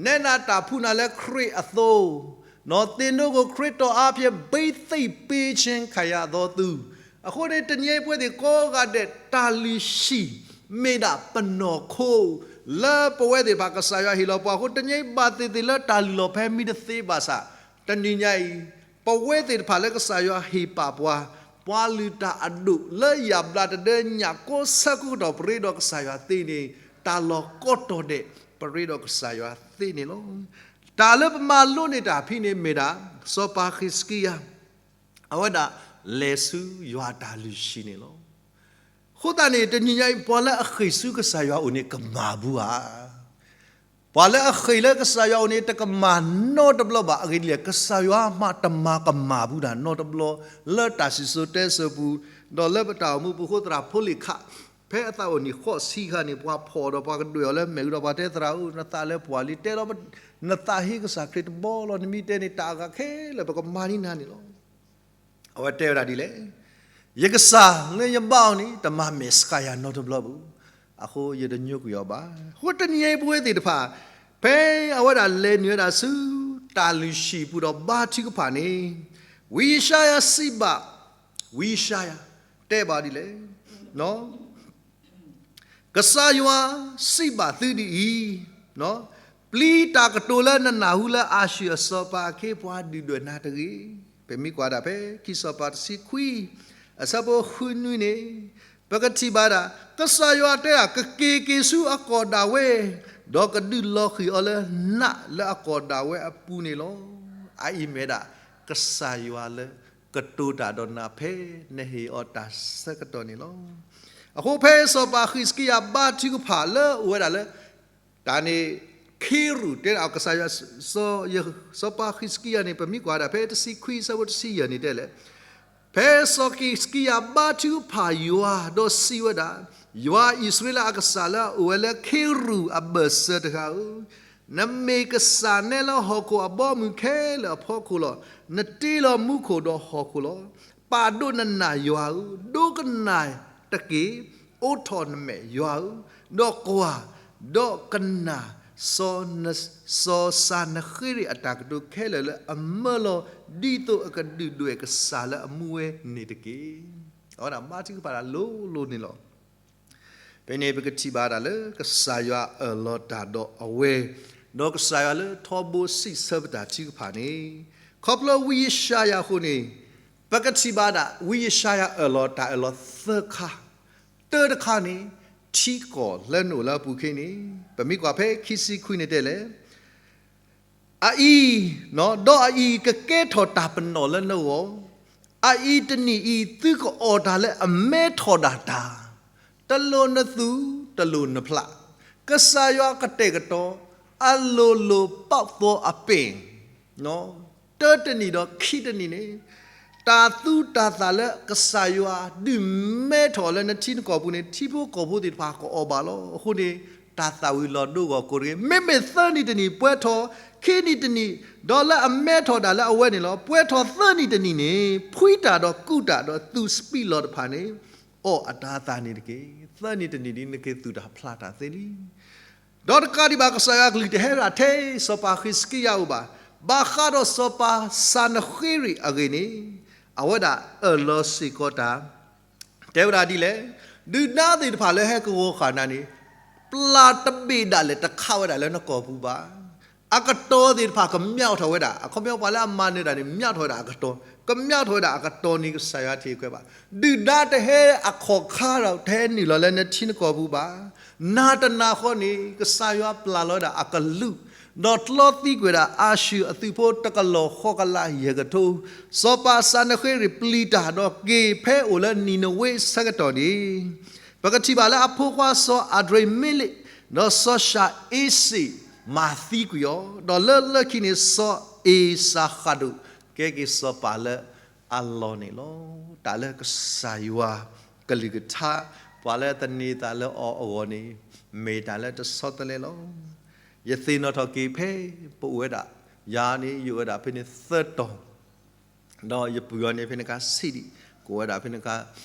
နဲနၤတၢ်ဖှူနၤလၢခရံာ်အသိ သ့ၣ်နီၣ်ခိၣ်ခရံာ်တီၢ်အါဖဲ ဘံသံၣ်ပ့ဆ့ၣ်ခၢၣ်ယၤအသီသု. အဃိန့ၣ် တနံၤညါအံၤပဝဲသ့ၣ်ကိးဂၤဒဲး တၢ်လုၢ်ဟံၣ် မ့ၢ်ဒၣ်ပနီၢ်ခိ လၢပဝဲသ့ၣ်တဖၣ်ကစၢ်ယွၤဟ့ၣ်လီၤပှၤအဃိ တနံၤညါအံၤဘၣ်သ့ၣ်သ့ၣ်လၢတၢ်လုၢ်လီၢ်ဖဲမံတသ့ဘၣ်ဆၣ် တနံၤညါအံၤ ပဝဲသ့ၣ်တဖၣ်လၢကစၢ်ယွၤဟ့ၣ်ပာ်ပှၤ ပှၤလုၢ်တၢ်အဒိၣ်လၢယၣ်ဘျါတဒၢညၣ်ကိးဆၢကတီၢ် ပရ့ဒီးကစၢ်ယွၤသ့န့ၣ် တၢ်လီၢ်ကိးတီၤဒဲး ပရ့ဒီးကစၢ်ယွၤသ့န့ၣ်လီၤ. တၢ်လၢပမၤလိန့ၢ်တၢ်ဖဲန့ၣ်မ့ၢ်ဒၣ် စီၤပၤဃံးစကံယၤ အဝဲဒၣ်လဲၤဆူယွၤတၢ်လုၢ်ဟံၣ်န့ၣ်လီၤ. အဃိသတးန့ၣ် တနံၤညါအံၤ ပှၤလၢအဃ့ၢ်ဆူကစၢ်ယွၤအအိၣ်န့ၣ်ကမၣ်ဘူးဧါ. ပှၤလၢအဃ့ၢ်လၢကစၢ်ယွၤအအိၣ်န့ၣ် တကမၣ်နီတဘျီဘၣ်. အဂ့ၢ်ဒ်လဲၣ်, ကစၢ်ယွၤမးတမၤကမၣ်ဘူးတၢ်နီတဘျီ လၢတၢ်စံၣ်စိၤတဲစိၤပူၤ, ဒီးလၢပတၢ်အိၣ်မူပူၤအဃိ သရၣ်ဖိလံၤခး ဖဲအသးအိၣ်နံၣ်ဃိးဆံအခါန့ၣ် ပှၤဖီၣ်ဒီးပှၤကဒွဲၣ်အီၤလၢမဲာ်အူဒီး ပှၤတဲသရၣ်ဧၢ နသးလၢပှၤလံ တဲလီၤ နသးဟ့ကစၢ်ခရံာ်တဘီလီၤ နမ့ၢ်တဲန့ၣ် တၢ်အဂၤခဲလၢာ် ပကမၤန့ၢ်နၤန့ၣ်လီၤ. အဝဲတဲဝဲဒၣ်ဒ်လဲၣ်, ယကစၢ်လၢယဘါအီၤန့ၣ် တမၤမဲာ်ဆှးယၤနီတဘျီဘၣ်, အဃိယတညိကွံာ်အီၤဘၣ်. အဃိတနံၤအံၤပဝဲသ့ၣ်တဖၣ် ဖဲအဝဲဒၣ်လဲၤနုာ်ဝဲဒၣ်ဆူ တၢ်လုၢ်ဟံၣ်ပူၤဒီးဘါထုကဖၣ်န့ၣ် ဝံယၡါယၤစံးဘၣ်, ဝံယၡါယၤ တဲဘၣ်ဒ်လဲၣ် ကစၢ်ယွၤစံးဘၣ်သုဒ်အံၤ, ပျံၤတၢ်ကတိၤလၢနနၢ်ဟူလၢအၤၡူၢ်အစီၤပၤအခ့အပှၤဒုၣ်ဒွဲၣ်နၤတဂ့ၤ. ပမ့ၢ်ကွၢ်ဒၣ်ဖဲခံစီၤပၤတဆံခွံ အဆၢဖိဃုနွံန့ၣ် ပကထံၣ်ဘၣ်ဒၣ် ကစၢ်ယွၤတဲဒၣ် ကက့ၤက့ၤဆူအကီၢ်ဒၣ်ဝဲ, ဒီးကဒုးလီၤဃံၤအီၤလၢနးလၢအကီၢ်ဒၣ်ဝဲအပူၤန့ၣ်လီၤ. အအံၤမ့ၢ်ဒၣ် ကစၢ်ယွၤလၢ ကတိၤတၢ်ဒီးနၤဖဲနဟ့ၣ်အီၤတၢ်ဆၢကတီၢ်န့ၣ်လီၤ. အဃိဖဲစီၤပၤဃံးစကံယၤဘါထုကဖၣ်လၢအဝဲဒၣ်လၢ တၢ်န့ၣ် ခ့ရူၢ်တဲဒၣ်ကစၢ်ယွၤ စီၤပၤဃံးစကံယၤန့ၣ် ပမ့ၢ်ကွၢ်ဒၣ်ဖဲတဆံခွံအဆၢဖိတဆံယဲၢ်န့ၣ်တဲလဲၣ်, ဖဲစီၤဃံးစကံယၤဘါထုကဖၣ်ယွၤ ဒီးစံးဝဲဒၣ်, ယွၤအံၣ်စရ့လးအကစၢ်လၢအအိၣ်ဝဲလၢခ့ရူၢ်အဘၢၣ်စၢၤတဂၤဧၢ, နမ့ၢ်ကစၢ်နဲလၢဟီၣ်ခိၣ်အဘီအမုၢ်ခဲလၢာ်အဖီခိၣ်လီၤ. နတ့လီၤမူခိၣ်ဒီးဟီၣ်ခိၣ်လီၤ. ပာ်ဒိၣ်နနၢ်ယွၤဧၢ, ဒိကနၣ်တက့ၢ်, အိးထီၣ်နမဲာ်ယွၤဧၢ, ဒီးကွၢ်, ဒီးကနၣ် စီၤၡၤနဃ့ရံးအတၢ်ကတိၤခဲလၢာ်လၢအမၢလီၤ ဒ်သိးအကဒုၣ်ဒွဲၣ်ကစၢ်လၢအမူဝဲန့ၣ်တက့ၢ်. အဝဲဒၣ်ဘါထုကဖၣ်တၢ်လိၤလိၤန့ၣ်လီၤ. ဖဲန့ၣ်ပကထံၣ်ဘၣ်ဒၣ်လၢကစၢ်ယွၤအၢၣ်လီၤတၢ်ဒီးအဝဲ, ဒီးကစၢ်ယွၤလၢထီဘိစံးဆၢပတၢ်ထုကဖၣ်န့ၣ်, ခီဖျိဝံယၡါယၤအဃိန့ၣ်, ပကထံၣ်ဘၣ်ဒၣ် ဝံယၡါယၤအၢၣ်လီၤတၢ်အၢၣ်လီၤသၢခါ, တၢတခါန့ၣ် ထံကီၢ်လၢနအိၣ်လၢအပူၤခ့န့ၣ်, ပမ့ၢ်ကွၢ်ဖဲခံဆံခွံန့ၣ်တဲလဲၣ် အအံၤ, ဒီးအအံၤကကဲထီၣ်တၢ်ပနီၣ်လၢနဂီၢ်, အအံၤတနံၤအံၤသုကအီၣ်တၢ်လၢအမဲထီၣ်ဒၣ်တၢ်, တလိၣ်နသူၣ်, တလိၣ်နဖျး, ကစၢ်ယွၤကတဲာ်ကတီၤ, အလိၤလိၤပာ်သီအပ့ၢ် တၢတနံၣ်ဒီးခံတနံၣ်န့ၣ်, တၢ်သူတၢ်သၣ်လၢကစၢ်ယွၤဒုးမဲထီၣ်လၢနထံနကီၢ်ပူၤန့ၣ် ထံဖိကီၢ်ဖိသ့ၣ်တဖၣ်ကအီၣ်ဘၣ်လီၤ. အဃိန့ၣ် တၢ်သၣ်ဝံၤလီၤဒိဂီၢ်ကိးတဂ့ၤ. မ့မ့ၢ်သၢနံၣ်တနံၣ်ပှဲၤထီၣ်, ခံနံၣ်တနံၣ်, ဒီးလၢအမဲထီၣ်ဒၣ်လၢအဝဲန့ၣ်လီၤ. ပှဲၤထီၣ်သၢနံၣ်တနံၣ်န့ၣ် ဖှံတၢ်ဒီးကူးတၢ်ဒီးသူၣ်စပံးလီၢ်တဖၣ်န့ၣ် အီၣ်အတၢ်သၣ်န့ၣ်တက့ၢ်. သၢနံၣ်တနံၣ်ဒ်နက့ၤသူၣ်တၢ်ဖျးတၢ်သ့လံ. ဒီးတကးဒံးဘၣ် ကစၢ်ယွၤအကလုၢ်တဟဲဒၣ်ထဲစီၤပၤဃံးစကံယၤအအိၣ်ဘၣ်. ဘၣ်ဃးဒီးစီၤပၤစၤနဃ့ရံးအဂ့ၢ်န့ၣ်, အဝဲဒၣ်အၢၣ်လီၤစ့ၢ်ကီးတၢ်, တဲဝဲဒၣ်ဒ်လဲၣ်, ဒုၣ်ဒါသ့ၣ်တဖၣ်လၢဟဲကဝီၤဃာ်နၤန့ၣ်, ပျၢ်တဘ့ၣ်ဒၣ်လဲာ်တခးဝဲဒၣ်လၢနကီၢ်ပူၤဘၣ်. အကတီၤသ့ၣ်တဖၣ်ကမျၢ်ထီၣ်ဝဲဒၣ်, အခီပညီပှၤလၢအမၤနၢၤတၢ်န့ၣ် မျၢ်ထီၣ်ဝဲဒၣ်အကတီၤ, ကမျၢ်ထီၣ်ဝဲဒၣ်အကတီၤန့ၣ် ကစၢ်ယွၤထံၣ်ခွဲးဘၣ်. ဒုၣ်ဒါတဟဲအခီၣ်ခါဒီး တဟဲနုာ်လီၤလၢနထံနကီၢ်ပူၤဘၣ်. နၤတနၤဃီန့ၣ် ကစၢ်ယွၤပျၢ်လီၤဝဲဒၣ်အကလုၢ်, ဒီးတြီသံကွံာ်ဝဲဒၣ်အၤၡူၢ်အသုးဖိတကလီၤဃီကလးယဲၢ်ကထိ, စီၤပၤစၤနဃ့ရံာ်ပျံၤတၢ်ဒီးက့ၤဖဲအိၣ်လၢနံၤနဝ့ဆၢကတီၢ်န့ၣ်, ပကထံၣ်ဘၣ်လၢအဖိခွါစီၤအၤဒြ့မ့လ့း, ဒီးစီၤၡၤအ့စ့းမၤသံကွံာ်အီၤ, ဒီးလၢလၢခံန့ၣ် စီၤအ့စၤဃးဒိၣ် ကဲက့ၤစီၤပၤလၢအလီၢ်န့ၣ်လီၤ. တၢ်လၢကစၢ်ယွၤကလုၢ်ကထါ ပှၤလၢသန့ၤသးလၢအီၤအဂီၢ်န့ၣ် မ့ၢ်တၢ်လၢတဆီတလဲလီၤ. ယသ့ၣ်နီၣ်ထီၣ်က့ၤဖဲပအိၣ်ဝဲဒၣ်, ယၤန့ၣ် ယအိၣ်ဝဲဒၣ်ဖဲန့ၣ်သၢတီၤ, ဒီးယပုၢ်အီၤန့ၣ် ဖဲန့ၣ်အခါဆံးဒံး, ကအိၣ်ဝဲဒၣ်ဖဲန့ၣ်အခါ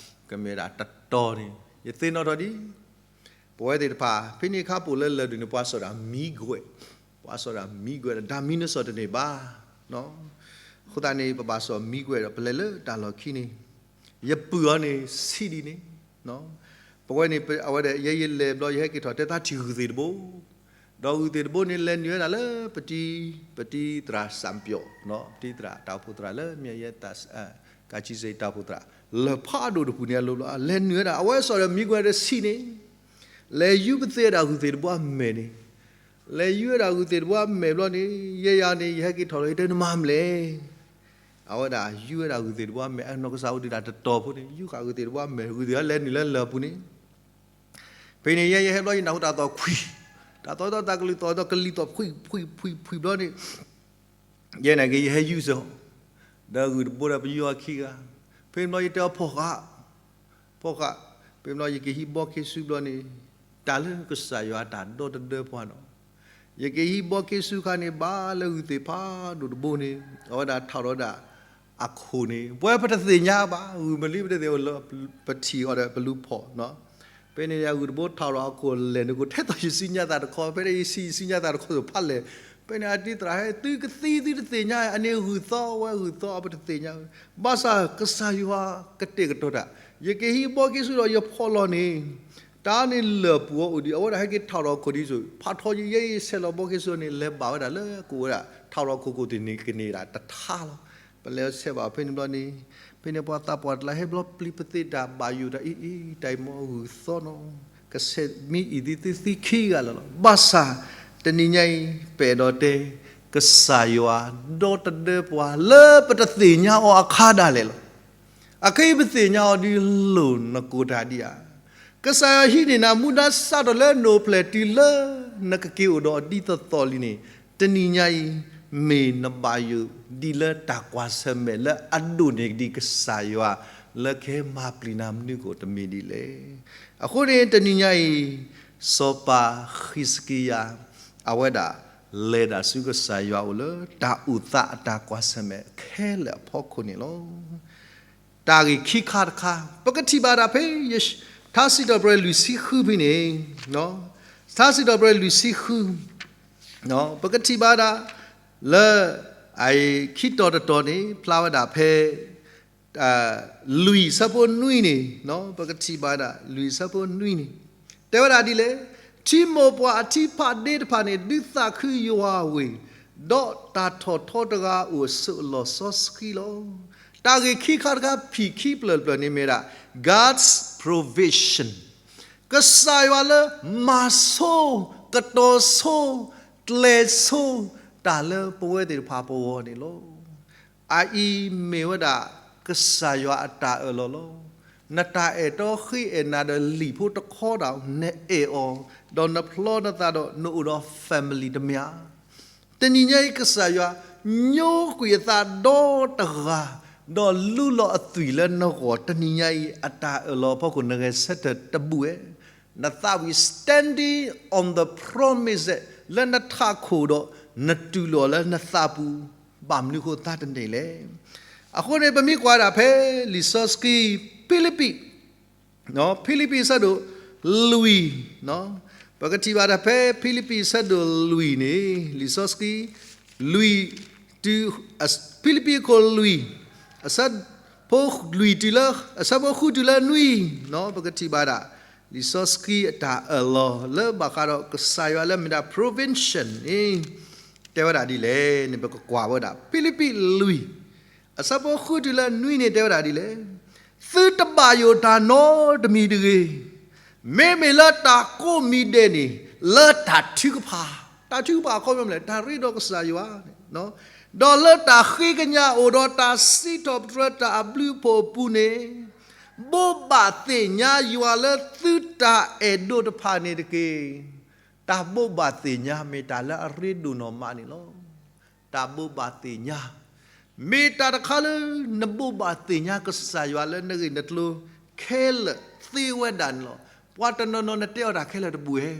ကမ့ၢ်ဝဲဒၣ်တတီၤန့ၣ် ယသ့ၣ်နီၣ်ထီၣ်ဒံး ပဝဲသ့ၣ်တဖၣ် ဖဲန့ၣ်အခါပအိၣ်လၢလၢၢ်ဒိၣ်န့ၣ် ပှၤစိာ်ဒၣ်မံကွဲး, ပှၤစိာ်ဒၣ်မံကွဲးဒီး ဒၤမံနစီၣ်တန့ၢ်ဘၣ်. အဃိသတးန့ၣ် ပဘၣ်စိာ်မံကွဲးဒီး ပလဲၤလၢတၢ်လီၢ်ခံန့ၣ်, ယပုၢ်အီၤန့ၣ်ဆံးဒံးန့ၣ်, ပဝဲန့ၣ် အဝဲဒၣ် ယဲယလဲၤဘျီ ယဟဲက့ၤထီၣ်တဲသးထံၣ်ဂုၢ်သ့ၣ်တဘိ, ဒီးဂုၢ်သ့ၣ်တဘိန့ၣ် လဲၤနုာ်ဝဲဒၣ်လၢ ပတံ, ပတံသရၣ်စၣ်ပၠီၣ်, ပတံသရၣ်တၢ်အိၣ်ဖှိၣ်သရၣ်လၢမ့ၢ်ယဲ ကးကံစ့တၢ်အိၣ်ဖှိၣ်သရၣ် လၢၢ်ဖးဒိၣ်တပူၤန့ၣ်အလိၤဘျီ လဲၤနုာ်ဝဲဒၣ် အဝဲစိာ်ဒီးမံကွဲးတဆံးန့ၣ်, လဲၤယူၤပသ့ဝဲဒၣ်ဂုၢ်သ့ၣ်တဘိအမဲာ်န့ၣ်, လဲၤယူၤဝဲဒၣ်ဂုၢ်သ့ၣ်တဘိအမဲာ်ဘျီန့ၣ် ယဲယၤန့ၣ် ယဟဲက့ၤထီၣ်လီၤ ယတဲနမၤမလဲၣ်. အဝဲဒၣ်ယူၤဝဲဒၣ်ဂုၢ်သ့ၣ်တဘိအမဲာ် အနီၢ်ကစၢ်အိၣ်ဒံးဒၣ်တတီၤဖိန့ၣ် ယူၤဃာ်ဂုၢ်သ့ၣ်တဘိအမဲာ် ဂုၢ်သ့ၣ်အလဲၤနုာ်လၢလၢၢ်ပူၤန့ၣ် ဖဲန့ၣ် ယဲယဟဲဘျီ ယနၢ်ဟူတၢ်သီၣ်ခွံၣ်, တၢ်သီၣ်ဒီးတၢ်ကလုၢ်သီၣ်ဒီးကလံၤသီၣ် ဖှံဖှံဖှံဖှံဘျီန့ၣ်, ယဲန့ၣ်က့ ယဟဲယူၤစ့ၢ်ကီး, ဒီးဂုၢ်တဘိဒီးပယူၤအီၤခံဂၤ, ဖဲန့ၣ်ဘျီယတဲအီၤ ဖီၣ်ဃာ်, ဖီၣ်ဃာ်, ဖဲန့ၣ်ဘျီယကဟံးဘီခ့ဆူဘျီန့ၣ်, တၢ်လၢကစၢ်ယွၤအတၢ်ဒီတဒၢပှၤနီၤ, ယကဟံးဘီခ့ဆူခါန့ၣ် ဘၣ်လၢဂုၢ်သ့ၣ်ဖးဒိၣ်တဘိန့ၣ် အဝဲဒၣ်ထးထီၣ်ဝဲဒၣ်အခိၣ်န့ၣ် ပဝဲပတသ့ၣ်ညါဘၣ် ဂုၢ်မနုၤပတသ့ၣ်ညါ ပထံၣ်အီၤဒီးပလူၤဖီၣ်နီၤ, ဖဲန့ၣ်ဂုၢ်တဘိထးထီၣ်အခိၣ်လဲၣ်န့ၣ် ကထဲသိးယစုညါသးတခီ ဖဲန့ၣ်ယစုညါသးတခီသိးဖးလဲၣ်, ဖဲန့ၣ်အတံၤသရၣ်ဟဲ သုကသံသုတသ့ၣ်ညါ အန့ၣ်ဂုၢ်သီဝဲဂုၢ်သီအပတသ့ၣ်ညါ, ဘၣ်ဆၣ်ကစၢ်ယွၤကတဲာ်ကတီၤတၢ်, ယကဟံးဘီခ့ဆူဒီးယဖီၣ်လီၤန့ၣ်, တၢ်န့ၣ်လၢၢ်ပူၤအအိၣ်ဒံး အဝဲဒၣ်ဟဲက့ၤထးထီၣ်အခိၣ်ဒံးစိၤ ဖးထီယယဲယဆဲးလီၤဘီခ့ဆူန့ၣ် လဲၤဘၣ်ဝဲဒၣ်လၢကအိၣ်ဝဲဒၣ် ထးထီၣ်ခိၣ်ခိၣ်သ့ၣ်န့ၣ်ကန့ၢ်ဒၣ်တထါလီၤ, ပလဲၤဆဲးဘၣ်ဖဲန့ၣ်ဘျီန့ၣ်, ဖဲန့ၣ်ပှၤသးပှၢ်တလါဟဲဘျီပျံၤပသ့ၣ်တၢ်ဘၣ်ယိၣ်တၢ်အံၤအံၤ တၢ်အံၤမ့ၢ်ဂုၢ်သီနီၤ, ကဆဲးမံအံၤသ့သုသံခံဂၤလီၤလီၤ, ဘၣ်ဆၣ်တနံၤညါအံၤ ပအဲၣ်ဒိးတဲ ကစၢ်ယွၤဒီတဒၢပှၤလၢပတသ့ၣ်ညါအီၤအခါဒၣ်လဲာ်လီၤ. အခဲအံၤပသ့ၣ်ညါအီၤဒ်လိၣ်နကိးတၢ်ဒံးဧါ. ကစၢ်ယွၤဟံးန့ၢ်နၤမူဒါစးထီၣ်လၢနအိၣ်ဖျဲၣ်တုၤလၢနကက့ၤအိၣ်ဒီးဒ်သိးသိးလံန့ၣ်, တနံၤညါအံၤ မ့ၢ်နဘၣ်ယိၣ်ဒ်လၢတၢ်ကွၢ်ဆၢၣ်မဲာ်လၢအဒိၣ်န့ၢ်ဒံးကစၢ်ယွၤ လၢကဟဲမၤပျံၤနၤမနုၤကအိၣ်တမံၤဒ်လဲၣ်. အဃိန့ၣ် တနံၤညါအံၤ စီၤပၤဃံးစကံယၤ အဝဲဒၣ် လဲၤဒၣ်ဆူကစၢ်ယွၤအိၣ်လၢတၢ်အိၣ်သးအတၢ်ကွၢ်ဆၢၣ်မဲာ်ခဲလၢာ်အဖီခိၣ်န့ၣ်လီၤ. တၢ်ဂ့ၢ်ခံခါတခါ ပကထံၣ်ဘၣ်ဒၣ်ဖဲ ထါစံးထီၣ်ပတြၢၤလွံၢ်ဆံဃုဖဲန့ၣ်, ထါစံးထီၣ်ပတြၢၤလွံၢ်ဆံဃု, ပကထံၣ်ဘၣ်ဒၣ်လၢ အခံတီၤတတီၤန့ၣ် ဖျါဝဲဒၣ်ဖဲ လွံၢ်ဆၢဖိနွံန့ၣ်, ပကထံၣ်ဘၣ်ဒၣ်လွံၢ်ဆၢဖိနွံန့ၣ် တဲဝဲဒၣ်ဒ်လဲၣ်, ထံမိၢ်ပှၢ်အထံဖးဒ့တဖၣ်န့ၣ် ဒုးသးခုယွၤဝ့ၢ်, ဒီးတၢ်ထီၣ်ထီတဂၤအိၣ်အစိးအလီၢ်စီဆှံလီၤ. တၢ်ဂ့ၢ်ခံခါတခါ ဖံးခံဖျၢၣ်တဖျၢၣ်န့ၣ်မ့ၢ်ဒၣ် God's provision, ကစၢ်ယွၤလၢမၤဆိ, ကတီၤဆိ, ကျဲၤဆိ တၢ်လၢပဝဲသ့ၣ်တဖၣ်ပဂီၢ်န့ၣ်လီၤ. အအံၤမ့ၢ်ဝဲဒၣ်ကစၢ်ယွၤအတၢ်အၢၣ်လီၤလီၤ. နတၢ်အဲၣ်တီဃ့အဲၣ်နၤဒီးလံာ်ဖိတခီဒၣ် နအဲၣ်အီၤ, ဒီးနဖျီနသးဒီးနအိၣ်ဒီး family တမံၤဧါ. တနံၤညါအံၤကစၢ်ယွၤ ညိကွံာ်အသးဒီတဂၤ, ဒီးလူလီၤအသွံၣ်လၢနဂီၢ် တနံၤညါအံၤ အတၢ်အၢၣ်လီၤအဖီခိၣ်နဂဲၤဆၢထၢၣ်တဘူၣ်ဝဲ, နသးဝံၣ် standing on the promise လၢနထးခိၣ်ဒီး နတူၢ်လိာ်လၢနသးပူၤ ဘၣ်မနုၤဃိသးတန့ၢ်လဲၣ်. အဃိန့ၣ် ပမ့ၢ်ကွၢ်ဒၣ်ဖဲ လံာ်စီဆှံ ဖံလံးပံး, ဖံလံးပံးအဆၢဒိၣ်လွံၢ်, ပကထံၣ်ဘၣ်ဒၣ်ဖဲ ဖံလံးပံးအဆၢဒိၣ်လွံၢ်န့ၣ် လံာ်စီဆှံ လွံၢ်, ဖံလံးပံးအခိၣ်လွံၢ်, အဆၢဖိလွံၢ်တုၤလၢ အဆၢဖိဃုတုၤလၢနွံ, ပကထံၣ်ဘၣ်ဒၣ် လံာ်စီဆှံအတၢ်အၢၣ်လီၤလၢဘၣ်ဃးဒီးကစၢ်ယွၤလၢမ့ၢ်ဒၣ် provision န့ၣ် တဲဝဲဒၣ်ဒ်လဲၣ်န့ၣ် ပကကွၢ်ဝဲဒၣ် ဖံလံးပံးလွံၢ်, အဆၢဖိဃုတုၤလၢနွံန့ၣ် တဲဝဲဒၣ်ဒ်လဲၣ်, သုတဘၣ်ယိၣ်တၢ်နီတမံၤတဂ့ၤ, မ့မ့ၢ်လၢတၢ်ကိးမံၤဒဲးန့ၣ် လၢတၢ်ထုကဖၣ် တၢ်ထုကဖၣ်အခီပညီမနုၤလဲၣ်, တၢ်ရ့ဒီးကစၢ်ယွၤန့ၣ်, ဒီးလၢတၢ်ဃ့ကညးအိၣ်ဒီးတၢ်စံးထီၣ်ပတြၢၤတၢ်အဘျုးအဖှိၣ်အပူၤန့ၣ်, ဘိးဘၣ်သ့ၣ်ညါယွၤလၢသုတၢ်အဲၣ်ဒိးတဖၣ်န့ၣ်တက့ၢ်. တၢ်ဘိးဘၣ်သ့ၣ်ညါမ့ၢ်တၢ်လၢအရ့ဒိၣ်နီၢ်မးန့ၣ်လီၤ. တၢ်ဘိးဘၣ်သ့ၣ်ညါ မ့ၢ်တၢ်တခါလၢနဘိးဘၣ်သ့ၣ်ညါကစၢ်ယွၤလၢနဂ့ၢ်နကျိၤခဲလၢာ်သ့ဝဲဒၣ်န့ၣ်လီၤ. ပှၤတနီၤနီၤနတဲအီၤတၢ်ခဲလၢာ်တဘူၣ်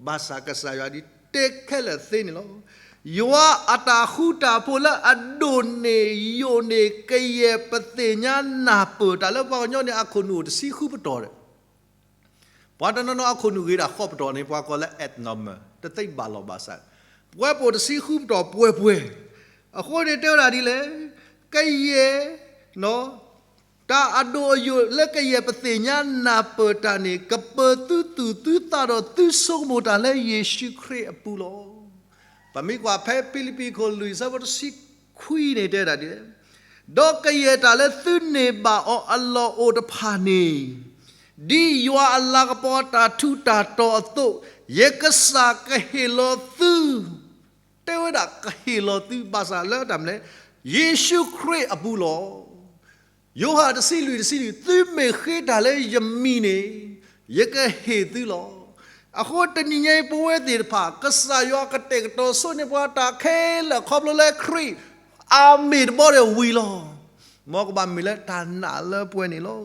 ဧါ, ဘၣ်ဆၣ်ကစၢ်ယွၤဒ်တဲခဲလၢာ်သ့န့ၣ်လီၤ. ယွၤအတၢ်ဃူတၢ်ဖိးလၢအဒိၣ်န့ၢ်ယိာ်န့ၢ်ကယဲၢ်ပသ့ၣ်ညါနၢ်ပၢၢ်တၢ်လၢပှၤကညီန့ၣ် အခိၣ်နူာ်အိၣ်တဆံဃုပတီၢ်ဒီး ပှၤတနီၤနီၤအခိၣ်နူာ်ဂ့ၤဒၣ်ဃိးပတီၢ်န့ၣ် ပှၤကိးလၢ abnormal တသ့ဘၣ်လီၤဘၣ်စး, ပဝဲပအိၣ်တဆံဃုပတီၢ်ပှဲၤပှဲၤ, အဃိန့ၣ်တဲဝဲဒၣ်ဒ်လဲၣ်, ကယဲၢ် တၢ်အဒိၣ်အယိာ်လၢကယဲၢ်ပသ့ၣ်ညါနၢ်ပၢၢ်တၢ်န့ၣ် ကပၢၤသုသူၣ်သုသးဒီးသုဆိကမိၣ်တၢ်လၢယ့ၣ်ၡူးခရံာ်အပူၤလီၤ. ပမ့ၢ်ကွၢ်ဖဲဖံလံးပံၤခိၣ်လွံၢ်ဆၢဖိတဆံခွံန့ၣ်တဲဒၣ်ဒ်လဲၣ်, ဒီးကယဲၢ်တၢ်လၢသုန့ၢ်ဘၣ်အီၤအလီၢ်အိၣ်တဖၣ်န့ၣ်, ဒ်ယွၤအလၤကပီၤအတၢ်ထူးတၢ်တီၤအသိး, ယကစၢ်ကဟ့ၣ်လီၤသု တဲဝဲဒၣ်ကဟ့ၣ်လီၤသုဘၣ်ဆၣ်လၢတၢ်မနုၤလဲၣ်, ယ့ၣ်ၡူးခရံာ်အပူၤလီၤ. ယိၤဟၣ်တဆံလွံၢ်တဆံလွံၢ်, သုမ့ၢ်ဃ့တၢ်လၢယမံၤန့ၣ်, ယကဟ့ၣ်သုလီၤ. အဃိတနံၤညါအံၤ ပဝဲသ့ၣ်တဖၣ် ကစၢ်ယွၤကတဲာ်ကတီၤဆိန့ၢ်ပှၤတၢ်ခဲလၢာ်ခီဖျိလၢခရံာ် အမ့ၢ်တဘီဒီးဝံၤလီၤ. မ်ကဘၣ်မ့ၢ်လၢတၢ်နာ်လၢပှဲၤန့ၣ်လီၤ.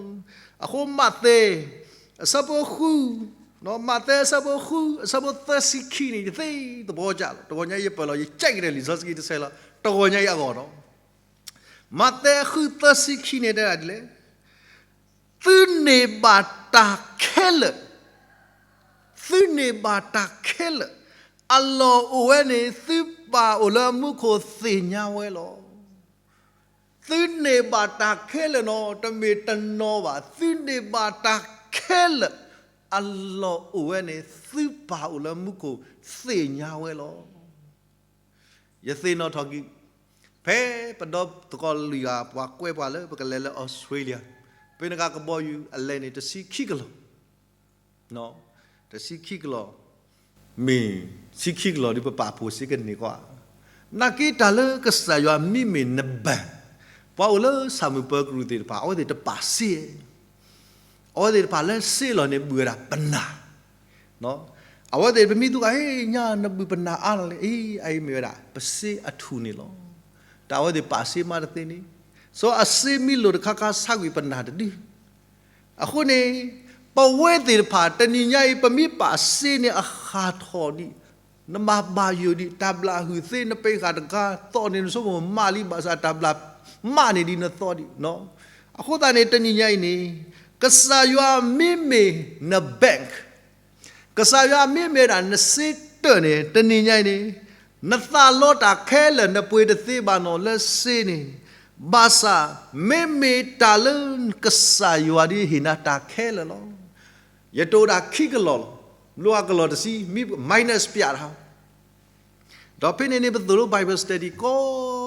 အဃိမးသဲ အဆၢဖိဃု, မးသဲအဆၢဖိဃု အဆၢဖိသၢဆံခံန့ၣ် ယသ့သဘီကၢ်လီၤ. တဂီၤညါအံၤယပၢၢ်လီၤ ယကဲက့ၤဒီးလံာ်စီဆှံတဆၢလီၤ တဂီၤညါအံၤအဂီၢ်နီၤ. မးသဲဃုသၢဆံခံန့ၣ်တဲဒၣ်ဒ်လဲၣ်, သုန့ၢ်ဘၣ်တၢ်ခဲလၢာ်, သုန့ၢ်ဘၣ်တၢ်ခဲလၢာ်, အလီၢ်အိၣ်ဝဲန့ၣ် သုပၢ်အိၣ်လၢမူခိၣ်သ့ၣ်ညါဝဲလီၤ. သုန့ၢ်ဘၣ်တၢ်ခဲလၢာ်နီၤ, တမ့ၢ်တနီၤဘၣ်, သုန့ၢ်ဘၣ်တၢ်ခဲလၢာ်, အလီၢ်အိၣ်ဝဲန့ၣ် သုပၢ်အိၣ်လၢမူခိၣ်သ့ၣ်ညါဝဲလီၤ. ယသ့ၣ်နီၣ်ထီၣ်က့ၤ, ဖဲပဒီသကိးလွံၢ်ဂၤ ပှၤကွဲပှၤလၢပကလဲၤလၢ Australia, ဖဲန့ၣ်အခါကဘီယူၤအလဲၤန့ၣ် တဆံခံကလီၢ် တဆံခံကလီၢ်, မ့ၢ်ဆံခံကလီၢ်ဒီးပပာ်ဖှိၣ်စ့ကန့ၢ်ကီးဧါ. နာ်က့တၢ်လၢကစၢ်ယွၤမ့မ့ၢ်နဘၣ်, ပှၤအိၣ်လၢဆၣ်မုၢ်ပၢၤကရူၢ်သ့ၣ်တဖၣ် အဝဲသ့ၣ်တပာ်စ့, အဝဲသ့ၣ်တဖၣ်လၢစ့လီၤန့ၣ် ဘုၣ်ဝဲဒၣ်ပနၢ် အဝဲသ့ၣ်ပမ့ၢ်သူၣ်ကဟ့ၣ်ညါ နဘုၣ်ပနၢ်အါလီၤလဲၣ်, အအံၤမ့ၢ်ဝဲဒၣ် ပစ့အထူၣ်န့ၣ်လီၤ. တၢ်အဝဲသ့ၣ်ပာ်စ့မးတသ့န့ၣ်, စီၤအစ့မ့ၢ်လိၣ်တခါခါ ဆါကွံာ်ပနၢ်တဒု. အဃိန့ၣ်, ပဝဲသ့ၣ်တဖၣ် တနံၤညါအံၤ ပမ့ၢ်ပာ်စ့န့ၣ် အဃၣ်ထီၣ်ဒံး, နမၤဘၣ်ယိၣ်ဒံး တၢ်ဘျၣ်ဟုၣ်သ့ နပ့ၤဃာ်တဂၤသီၣ်န့ၣ် နဆိကမိၣ်မးလံ ဘၣ်ဆၣ်တၢ်ဘျၣ်မးန့ၢ်ဒံးနသီၣ်ဒံး. အဃိသတးန့ၣ် တနံၤညါအံၤန့ၣ်, ကစၢ်ယွၤမ့မ့ၢ်န bank ကစၢ်ယွၤမ့မ့ၢ်ဒၣ်နစ့တၢၢ်န့ၣ် တနံၤညါအံၤန့ၣ်, နသးလီတၢ်ခဲလၢာ် နပှ့ၤတသ့ဘၣ်နီၣ်လၢစ့န့ၣ်, ဘၣ်ဆၣ် မ့မ့ၢ်တၢ်လၢကစၢ်ယွၤဒ်ဟ့ၣ်နၤတၢ်ခဲလၢာ်လီၤ. ယတိၢ်ဒၣ်ခံကလီၢ်လီၤ. မ့ၢ်အကလီၢ်တဆံ မ့ၢ် minus ပျးတဟါ ဒီးဖဲန့ၣ်န့ၣ် ပသိၣ်လိ Bible study ကိ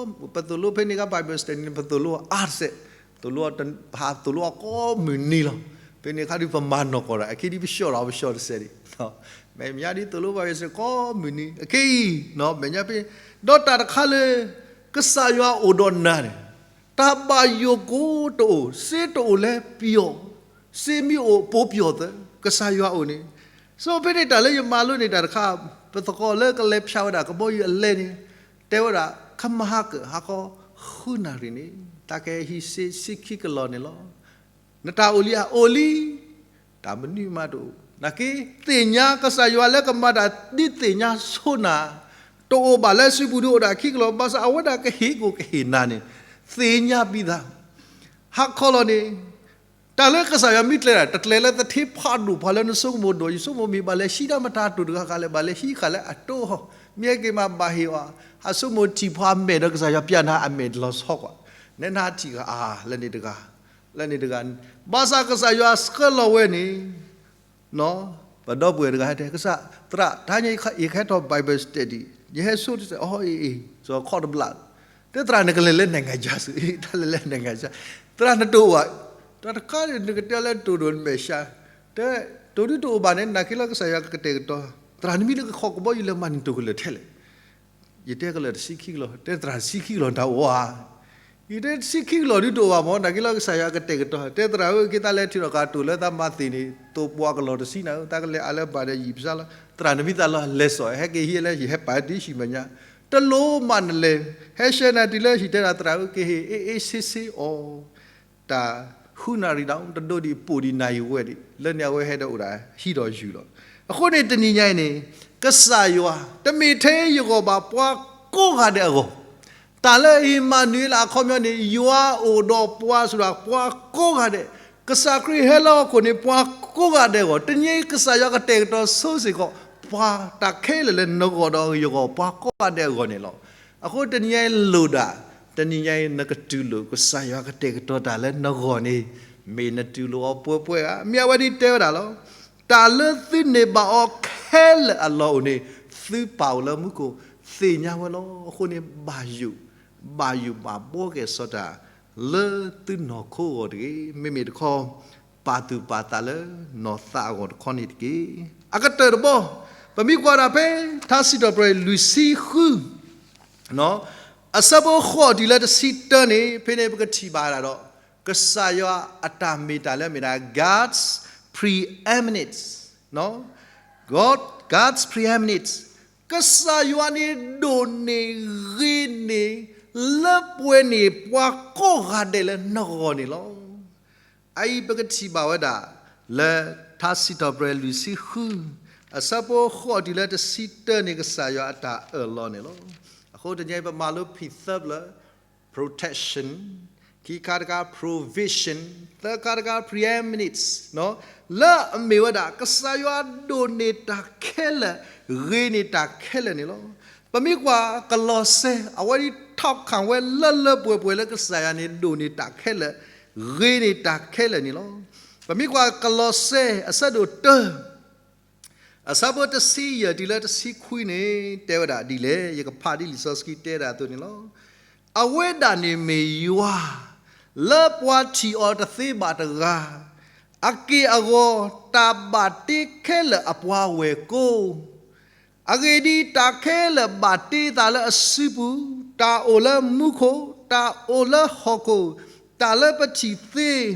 း, ပသိၣ်လိဖဲန့ၣ်အခါ Bible study န့ၣ် ပသိၣ်လိအါတစဲး, သိၣ်လိ, ပဟးသိၣ်လိအီၤကိးမုၢ်နံၤလီၤ. ဖဲန့ၣ်အခါဒ်ပမၤနီၢ်ကီၢ်ဒီး အခဲဒ်ပဆှီၣ်ဒီး ပဆှီၣ်တစဲးဒံး, မဲာ်ညါဒ်သိၣ်လိ Bible study ကိးမုၢ်နံၤ, အခဲအံၤ, မဲာ်ညါဖဲ, ဒီးတၢ်တခါလၢ ကစၢ်ယွၤအိၣ်ဒီးနၤန့ၣ်, တၢ်ဘၣ်ယိၣ်ကိးတအိၣ်, စ့တအိၣ်လၢပျီၣ်, စ့မ့ၢ်အိၣ်ပိာ်ပျီၣ်သၢ, ကစၢ်ယွၤအိၣ်န့ၣ်, စီၤဖဲန့ၣ်တၢ်လၢယမၤလိန့ၢ်တၢ်တခါ, ပသကိးလၢကလဲၤဖၠးဝဲဒၣ်ကဘီယူၤအလဲန့ၣ်, တဲဝဲဒၣ် ခမဟါကၢၣ်ဟါခီ ဃုနၣ်ရံၣ်န့ၣ် တၢ်ကဟံးစ့ဆံခံကလီၢ်န့ၣ်လီၤ. နတၢ်အိၣ်လံဧါ, အိၣ်လံ, တၢ်မနုၤမးတအိၣ်, နာ်က့ သ့ၣ်ညါကစၢ်ယွၤလၢကမၤတၢ်ဒ်သ့ၣ်ညါဆိနၤ, တအိၣ်ဘၣ်လၢစုပူၤဒုးအိၣ်ဒၣ်ခံကလီၢ်, ဘၣ်ဆၣ်အဝဲဒၣ်ကဟ့ၣ်ကိၣ်ကဟ့ၣ်နၤန့ၣ်, သ့ၣ်ညါပံသး, ဟါခီလီၤန့ၣ်, တၢ်လၢကစၢ်ယွၤမ့ၢ်ကျဲၤဒၣ် တကျဲၤလၢသထ့ဖးဒိၣ်ဖးလၢနဆိကမိၣ်ဒိၣ်, ယဆိကမိၣ်မ့ၢ်ဘၣ်လဲၤဟံးတၢ်မတၤတိၢ်တဂၤဃာ်လဲၣ်, ဘၣ်လဲၤဟံးဃာ်လၢအတိၢ်, မ့ၢ်ဟဲက့ၤမးဘၣ်ဟ့ၣ်အီၤ, ဟးဆိကမိၣ်ထံၣ်ဖးမဲာ်ဒီးကစၢ်ယွၤပျၢ်နၤအမဲာ်တလီၤဆီကွၢ်, နဲနၤထံၣ်ဂၤအါ, လၢန့ၣ်တဂၤ, လၢန့ၣ်တဂၤ, ဘၣ်ဆၣ်ကစၢ်ယွၤဆှၢလီၤဝဲန့ၣ် ပဒီပုၢ်ဝဲၢ်တဂၤဟဲတဲ ကစၢ်, သရၣ်, တဟါညါယကဟဲထီၣ် Bible study, ယဟဲဆိတစဲး, အီအ့အ့, စီၤခီၣ်တဘျး, တဲသရၣ်နကလဲၤလၢ နိုင်ငံခြား စ့ၢ်, တၢ်လဲၤလၢ နိုင်ငံခြား, သရၣ်နတိၢ်ဘၣ်, တၢ်တခါန့ၣ် နကတဲလၢတိၢ်ဒိၣ်နမဲာ်ဆှး, တဲ, တိၢ်ဒုးတအိၣ်ဘၣ်န့ၣ် နာ်က့လၢကစၢ်ယွၤကကတဲာ်ကတီၤ, သရၣ်နမံၤလၢကခီကဘီယူၤလဲၤမၤနံၤတိာ်ကလၢာ်ထဲလဲၣ်. ယတဲကလၢာ်တဆံခံကလီၢ်, တဲသရၣ်တဆံခံကလီၢ်တၢ်အိၣ်ဧါ. ယတဲတဆံခံကလီၢ်ဒုးတအိၣ်ဘၣ်မၢ်, နာ်က့လၢကစၢ်ယွၤကတဲာ်ကတီၤ, တဲသရၣ်ဧၢ က့ၤသးလဲၤထံၣ်ထီၣ်ကတိၤလၢသးမၤသ့ၣ်န့ၣ် သိးပှၤကလီၢ်တဆံနၤဧၢ, သးကလဲၤအါလၢၤဘၣ်ဒီးယံာ်ပစါလီၤ. သရၣ်နမံၤသးလီၤလဲၤစိာ်, ဟဲက့ၤဟံးလၢယဟဲပာ်တံၢ်ဆံမဲာ်ညါ, တလိၣ်မးနလဲၤ, ဟဲဆှၢနၤတုၤလၢဟံၣ်တဲဒၣ်သရၣ်ဧၢ က့ၤဟ့ၣ်အ့ၣ်အ့ၣ်ဆ့ဆ့အီၤ တၢ်ဃုနၣ်ရံၣ်ဒီး တဒိးဒံးပိာ်ဒံးနၣ်ရံၣ်ဝဲဒံး, လၢန့ၣ်အဝဲဟဲဒီးအိၣ်ဒၣ်ဟံးဒီးယုၢ်လီၤ. အဃိန့ၣ် တနံၤညါအံၤန့ၣ် ကစၢ်ယွၤ တမ့ၢ်ထဲယဂီၢ်ဘၣ် ပှၤကိးဂၤဒဲးအဂီၢ်, တၢ်လၢအံၤမၤနုၤလၢအခီပညီန့ၣ် ယွၤအိၣ်ဒီးပှၤစူၤဒၣ် ပှၤကိးဂၤဒဲး, ကစၢ်ခရံာ်ဟဲလၢဟီၣ်ခိၣ်န့ၣ် ပှၤကိးဂၤဒဲးအဂီၢ်, တနံၤအံၤကစၢ်ယွၤကတဲာ်ကတီၤဆိစ့ၢ်ကီး ပှၤတၢ်ခဲလၢာ်လၢနဂီၢ်ဒီးယဂီၢ် ပှၤကိးဂၤဒဲးအဂီၢ်န့ၣ်လီၤ. အဃိတနံၤညါအံၤလိၣ်ဒၣ်, တနံၤညါအံၤနကတူၢ်လိာ် ကစၢ်ယွၤကတဲာ်ကတီၤတၢ်လၢနဂီၢ်န့ၣ် မ့ၢ်နတူၢ်လိာ်အီၤပှဲၤပှဲၤဧါ. မ့ၢ်အဝဲဒ်တဲဝဲဒၣ်လီၤ. တၢ်လၢသုန့ၢ်ဘၣ်အီၤခဲလၢာ်အလီၢ်အိၣ်န့ၣ် သုပၢ်အိၣ်လၢမူခိၣ်သ့ၣ်ညါဝဲလီၤ. အဃိန့ၣ် ဘၣ်ယိၣ်, ဘၣ်ယိၣ်ဘၣ်ဘှီက့ၤစီၤတၢ် လၢသုနီၢ်ခိအဂီၢ်တဂ့ၤ. မ့မ့ၢ်တခီ ပာ်သူၣ်ပာ်သးလၢနီၢ်သးအဂီၢ်တခီန့ၣ်တက့ၢ်. အကတၢၢ်တဘီ, ပမ့ၢ်ကွၢ်ဒၣ်ဖဲ ထါစံးထီၣ်ပတြၢၤလွံၢ်ဆံဃု အဆၢဖိဃိးတုၤလၢတဆံတၢန့ၣ် ဖဲန့ၣ်ပကထံၣ်ဘၣ်ဒၣ်ဒီး ကစၢ်ယွၤအတၢ်မ့ၢ်တၢ်လၢအမ့ၢ်ဒၣ် God's preeminence, God, God's preeminence, ကစၢ်ယွၤန့ၣ်ဒိၣ်န့ၢ်ဂ့ၤန့ၢ် လၢပှဲၤန့ၢ်ပှၤကိးဂၤဒဲးလၢနဂီၢ်န့ၣ်လီၤ. အအံၤပကထံၣ်ဘၣ်ဝဲဒၣ် လၢထါစံးထီၣ်ပတြၢၤလွံၢ်ဆံဃု အဆၢဖိဃိးတုၤလၢတဆံတၢန့ၣ် ကစၢ်ယွၤအတၢ်အၢၣ်လီၤန့ၣ်လီၤ. အဃိတနံၤအံၤပမၤလိဖံးသၢပျၢၤ protection, ခံခါတခါ provision, သၢခါတခါ preeminence, လၢအမ့ၢ်ဝဲဒၣ် ကစၢ်ယွၤဒိၣ်န့ၢ်တၢ်ခဲလၢာ်, ဂ့ၤန့ၢ်တၢ်ခဲလၢာ်န့ၣ်လီၤ. ပမ့ၢ်ကွၢ်ကလီးစဲ အဝဲဒ် ထောက်ခံ ဝဲလၢလၢပှဲၤပှဲၤလၢကစၢ်ယွၤန့ၣ် ဒိၣ်န့ၢ်တၢ်ခဲလၢာ်, ဂ့ၤန့ၢ်တၢ်ခဲလၢာ်န့ၣ်လီၤ. ပမ့ၢ်ကွၢ်ကလီးစဲ အဆၢဒိၣ်တၢ အဆၢဖိတဆံယဲၢ်တုၤလၢတဆံခွံန့ၣ် တဲဝဲဒၣ်ဒ်လဲၣ်, ယကဖးဒ်လံာ်စီဆှံတဲဒၣ်အသိးန့ၣ်လီၤ. အဝဲဒၣ်န့ၣ်မ့ၢ်ယွၤ လၢပှၤထံၣ်အီၤတသ့ဘၣ်တဂၤ, အက့ၢ်အဂီၤ တၢ်ဘၣ်တ့ခဲလၢာ်အပှၤဝဲၢ်ကိာ် အဂ့ၢ်ဒ်အံၤ, တၢ်ခဲလၢာ်ဘၣ်တ့သးလၢအစုပူၤ, တၢ်အိၣ်လၢမူခိၣ်, တၢ်အိၣ်လၢဟီၣ်ခိၣ်, တၢ်လၢပထံၣ်သ့, ဒီး